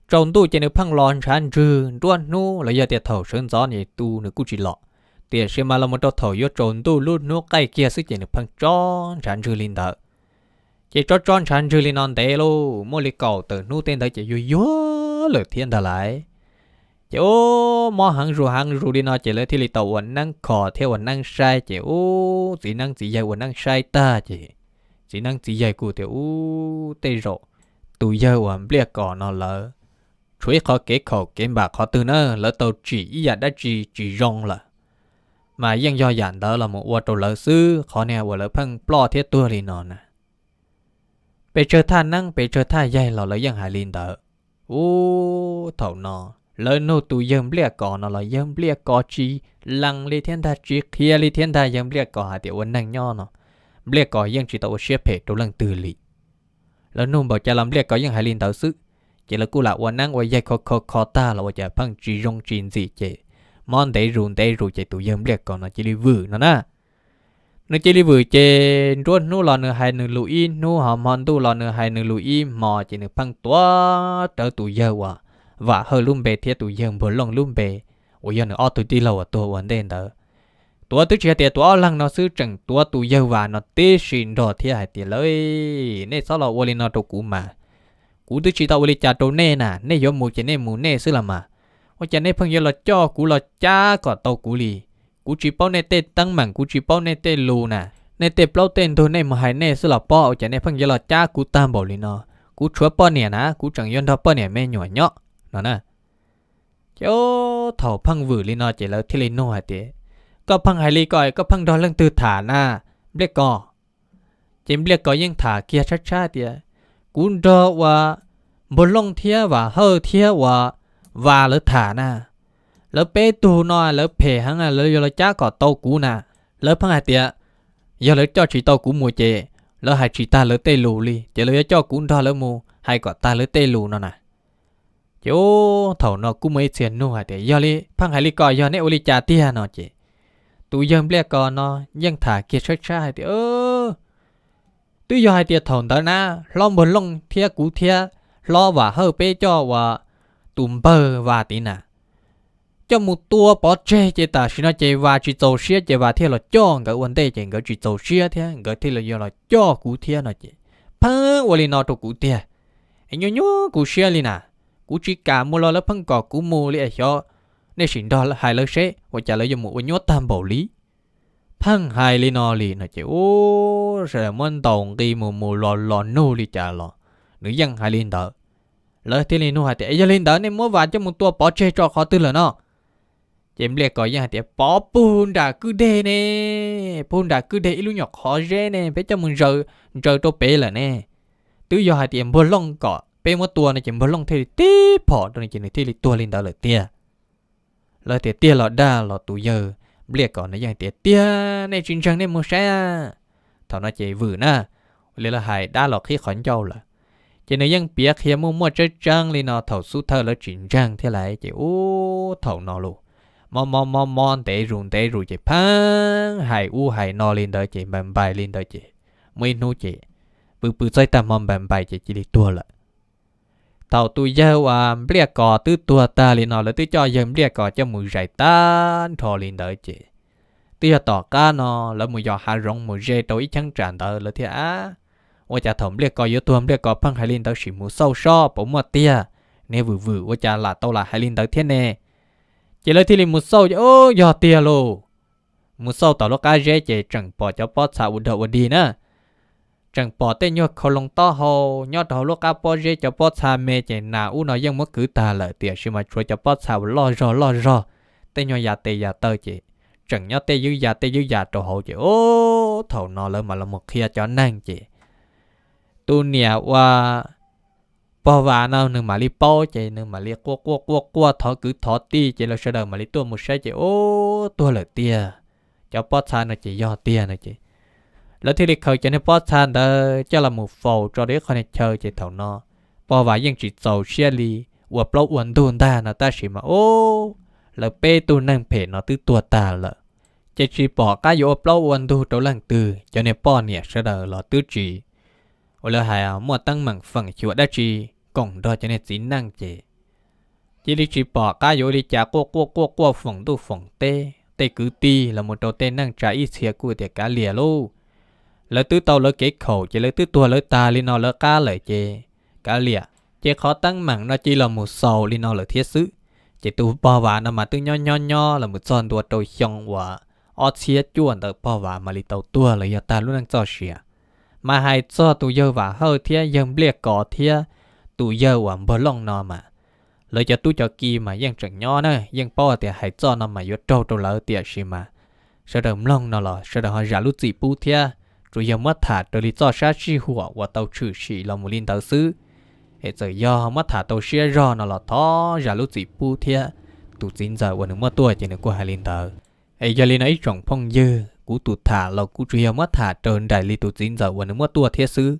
Tsaus ntuj ces nws pheej los ntshav ntswg, nruab hnub los yog tias thaum sawv ntxov nws tu nws kuj tsis los, tiam sis mas los mus rau thaum yuav tsaus ntuj lub hnub qaij kiag xwb ces nws pheej tsob ntshav ntswg li ntawd. Ces tsob tsob ntshav ntswg li no ntev lauj, muaj li kaum tawm hnub tej ntawd ces yuag yuag lawm thiab ntag lauj. Ces ua mob heev zus heev zus li no ces lawv thiaj li tau ua neeb kho thiab ua neeb saib ces ub txiv neeb txiv yaig ua neeb saib tag ces txiv neeb txiv yaig kuj tias ub tej zaum tus yawg uas Npliaj Kos no lawv tshuav ib qhov kev khaum kev npam qhov twg na, lawv tau tsim ib yam dab tsi tsis zoo lawm, mas yeej yog yam ntawd los mus ua rau lawv xwb, qhov niag uas lawv pheej ploj thiab tuag li no na. Pes tsawg thaj neeb pes tsawg thaj yaig los lawv yeej hais li ntawd. Ub, thaum no lawv nug tus yawg Npliaj Kos no los yawg Npliaj Kos tsis lees li thiab ntag, tsis qhia li thiab ntag. Yawg Npliaj Kos hais tias ua neeg nyob no, Npliaj Kos yeej tsis tau ua siab phem rau leej twg li. Lawv nug npaum cas los Npliaj Kos yeej hais li ntawd xwb. Ces lawv kuj lam ua neeb ua yaig kho kho kho tag los ua cas pheej tsis zoo tsis ntxim ces mob ntev zus ntev zus ces tus yawg Npliaj Kos no cia li vwm no na. Nws cia li vwm ces nruab hnub los nws hais nws lus ib hnub, ho hmo ntuj los nws hais nws lus ib hmo, ces nws pheej tuav rawv tus yawg uas Vam Hawj lub npe thiab tus yawg Npuag Looj lub npe uas yog nws ob tug tij laug uas tuag ua ntej ntawd. Tuav twb tsis hais tias tuav ob leeg no xwb, tseem tuav tus yawg Vam no tib si nrog thiab hais tias, Lawv, nej txhob los ua li no rau kuv mas. Kuv twb tsis tau ua li cas rau nej na, nej yuav mus ces nej mus nej xwb los mas. Ua cas nej pheej yuav los coj kuv los cab kom tau kuv li? Kuv tsis paub nej tej teeb meem, kuv tsis paub nej tej lus na. Nej tej plaub tej ntug nej mus hais nej xwb los pob, ua cas nej pheej yuav los cab kuv tag npaum li no? Kuv tshuav poj niam na, kuv tseem yuav nrog poj niam me nyuam nyob no na. Ces thaum pheej vwm li no ces lawv thiaj li nug hais tias, Koj pheej hais li ko, koj pheej nrog leej twg tham na, Npliaj Kos? Ces Npliaj Kos yeej tham kiag tshab tshab tias, Kuv nrog uas Npuag Looj thiab Vam Hawj thiab uas Vam lawv tham na. Lawv peb tug no lawv phem heev, lawv yuav los cab kom tau kuv na. Lawv pheej hais tias yog lawv coj tsis tau kuv mus ces lawv hais tsis tag lawv tej lus li, ces lawv yuav coj kuv nrog lawv mus hais kom tag lawv tej lus no na. Ces thaum no kuj muaj ib txhia nug hais tias, Yog li pheej hais li ko, yog nej ua li cas tiag no? Ces tus yawg Npliaj Kos no yeej tham kiag tshab tshab hais tias, Twb yog hais tias thaum ntawd na, hlob Npuag Looj thiab kuv thiab hlob Vam Hawj peb coj uas tus npawg Vam tid na, coj mus tua pov tseg ces tam sim no ces Vam tsis txaus siab ces Vam thiaj los coj nkawd ua ntej, ces nkawd tsis txaus siab thiab nkawd thiaj li yuav los coj kuv thiab no ces pheej ua li no rau kuv tiag. Es nyuaj nyuaj kuv siab li na, kuv tsis kam mus los lawv pheej kom kuv mus li es xyov nej sim nrog hais lawv seb ua cas lawv yuav mus ua nyuaj tag npaum li. Pheej hais li no li no ces ub, sawv daws muab ntaus nqi mus mus los los nug li cas los nws yeej hais li ntawd. Lawv thiaj li nug hais tias, Yog li ntawd nej muab Vam coj mus tua pov tseg tso qhov twg lawm no? Ces Npliaj Kos yeej hais tias, Pov pug nram kwj deg ne, pug nram kwj deg ib lub nyuam qhov zeb ne, peb coj mus ntsaws rau pem lawm ne. Twb yog hais tias Npuag Looj kom peb muab tua no ces Npuag Looj thiaj li tib phom rau nws ces nws thiaj li tuag li ntawd lawm tiag. Lawv tias tiag los dag los tus yawg Npliaj Kos no yeej tias, Tiag, nej tsis ntseeg nej mus saib. Thaum no ces vwm na, li lawv hais dab los qhib qhov ncauj lawm. Ces nws yeej piav qhia muaj muaj tseeb tseeb li no, thaum xub thawj lawv tsis ntseeg thiab lauj, ces ub thaum no los mob mob mob mob ntev zus ntev zus ces pheej hais ub hais no li ntawd ces npais npais li ntawd ces muaj ib hnub ces pw pw txog ib tag hmo npais npais ces cia li tuag lawm. Thaum tus yawg uas Npliaj Kos twb tuag tag li no, lawv twb coj yawg Npliaj Kos coj mus zais tag nrho li ntawd ces twb yog tom qab no lawv mus yos hav zoov mus ze rau ib cheeb tsam ntawd lawv thiaj, Ab, ua cas thaum Npliaj Kos yuav tuag Npliaj Kos pheej hais li ntawd, sim mus xauj sob puas muaj tiag. Niag vwm vwm ua cas lam tau lam hais li ntawd thiab ne? Ces lawv thiaj li mus xauj ces, Ub, yog tiag lauj. Mus xauj tom lub qab zeb ces tseem pom cov pob txha ua dog ua dig na. Tseem pom tej nyuag khau loo taub hau nyob rau hauv lub qab pob zeb, cov pob txha me ces nas ub no yeej muab kwv tag lawm, tiam sis mas tshuav cov pob txha uas loj zog loj zog, tej nyuag yas tes yas taw ces tseem nyob tej ywb ya tej ywb ya rau hauv ces, Ub, thaum no lawv mam los mus qhia cov neeg ces tus niam uas pog Vas no nws mam li paub ces nws mam li quaj quaj quaj quaj thov kwv thov tij ces lawv sawv daws mam li tuaj mus saib ces, Ub, tuag lawm tiag. Cov pob txha no ces yog tiag no ces lawv thiaj li khaws cov niag pob txha ntawd coj los mus faus tso rau ib qho niag chaw ces thaum no pog Vas yeej tsis txaus siab li, ua plaub ua ntug ntag no tab sis mas, Ub, lawv peb tug neeg phem no twb tuag tag lawm. Ces tsis pom qab yuav ua plaub ua ntug rau leej twg, cov niag poj niam sawv daws los twb tsis, uas lawv hais muaj teeb meem feem xyuam dab tsi koom nrog cov niag txiv neej ces cia li tsis pom qab yuav ua li cas, quaj quaj quaj quaj foom ntuj foom teb, tej kwv tij los mus rau tej neej tsa ib txhia kuj tias kav liam lauj, Lawv twb tau lawv kev khaum ces lawv twb tuag lawv tag li no lawv qab lawm ces kav liam, ces qhov teeb meem no cia li los mus xaus li no lawm thiab xwb. Ces tus pog Vam no mas twb nyob nyob nyob los mus txog ntua rau xyoo uas ob txhiab cuaj ntawd pog Vam mam li tau tuag los yog tag lub neej txoj sia. Mas hais txog tus yawg Vam Hawj thiab yawg Npliaj Kos thiab tus yawg uas Npog Looj no mas lawv cov tub cov ki mas yeej tseem nyob na, yeej paub tias hais txoj no mas yuav raug rau lawv, tiam sis mas sawv daws mloog no los sawv daws ho zam lub txim pub thiab. Tsuas yog muab tham raws li txoj sab sij huam uas tau tshwm sim los mus li ntawd xwb. Es txawm yog ho muab tham tau siab zog no los thov zam lub txim pub thiab. Tus txiv ntxawm uas nws muab tuaj ces nws kuj hais li ntawd. Es yog li no ib tsoom phooj ywg, kuv tus tham los kuv tsuas yog muab tham raws nraim li tus txiv ntxawm uas nws muab tuaj thiab xwb.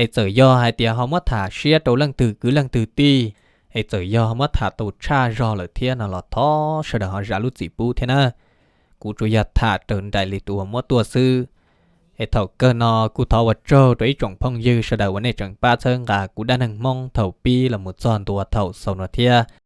Es txawm yog hais tias ho muab tham siab rau leej twg kwv leej twg tij, es txawm yog ho muab tham tau tshaj zog lawm thiab no los thov sawv daws ho zam lub txim pub thiab na. Kuv tsuas yog tham raws nraim li tus uas muab tuaj xwb. Es thaum kawg no kuj thov ua tsaug rau ib tsoom phooj ywg sawv daws uas nej tseem pab txhawb nqa kuv dab neeg Hmoob thaum pib los mus txog ntua thaum xaus no thiab.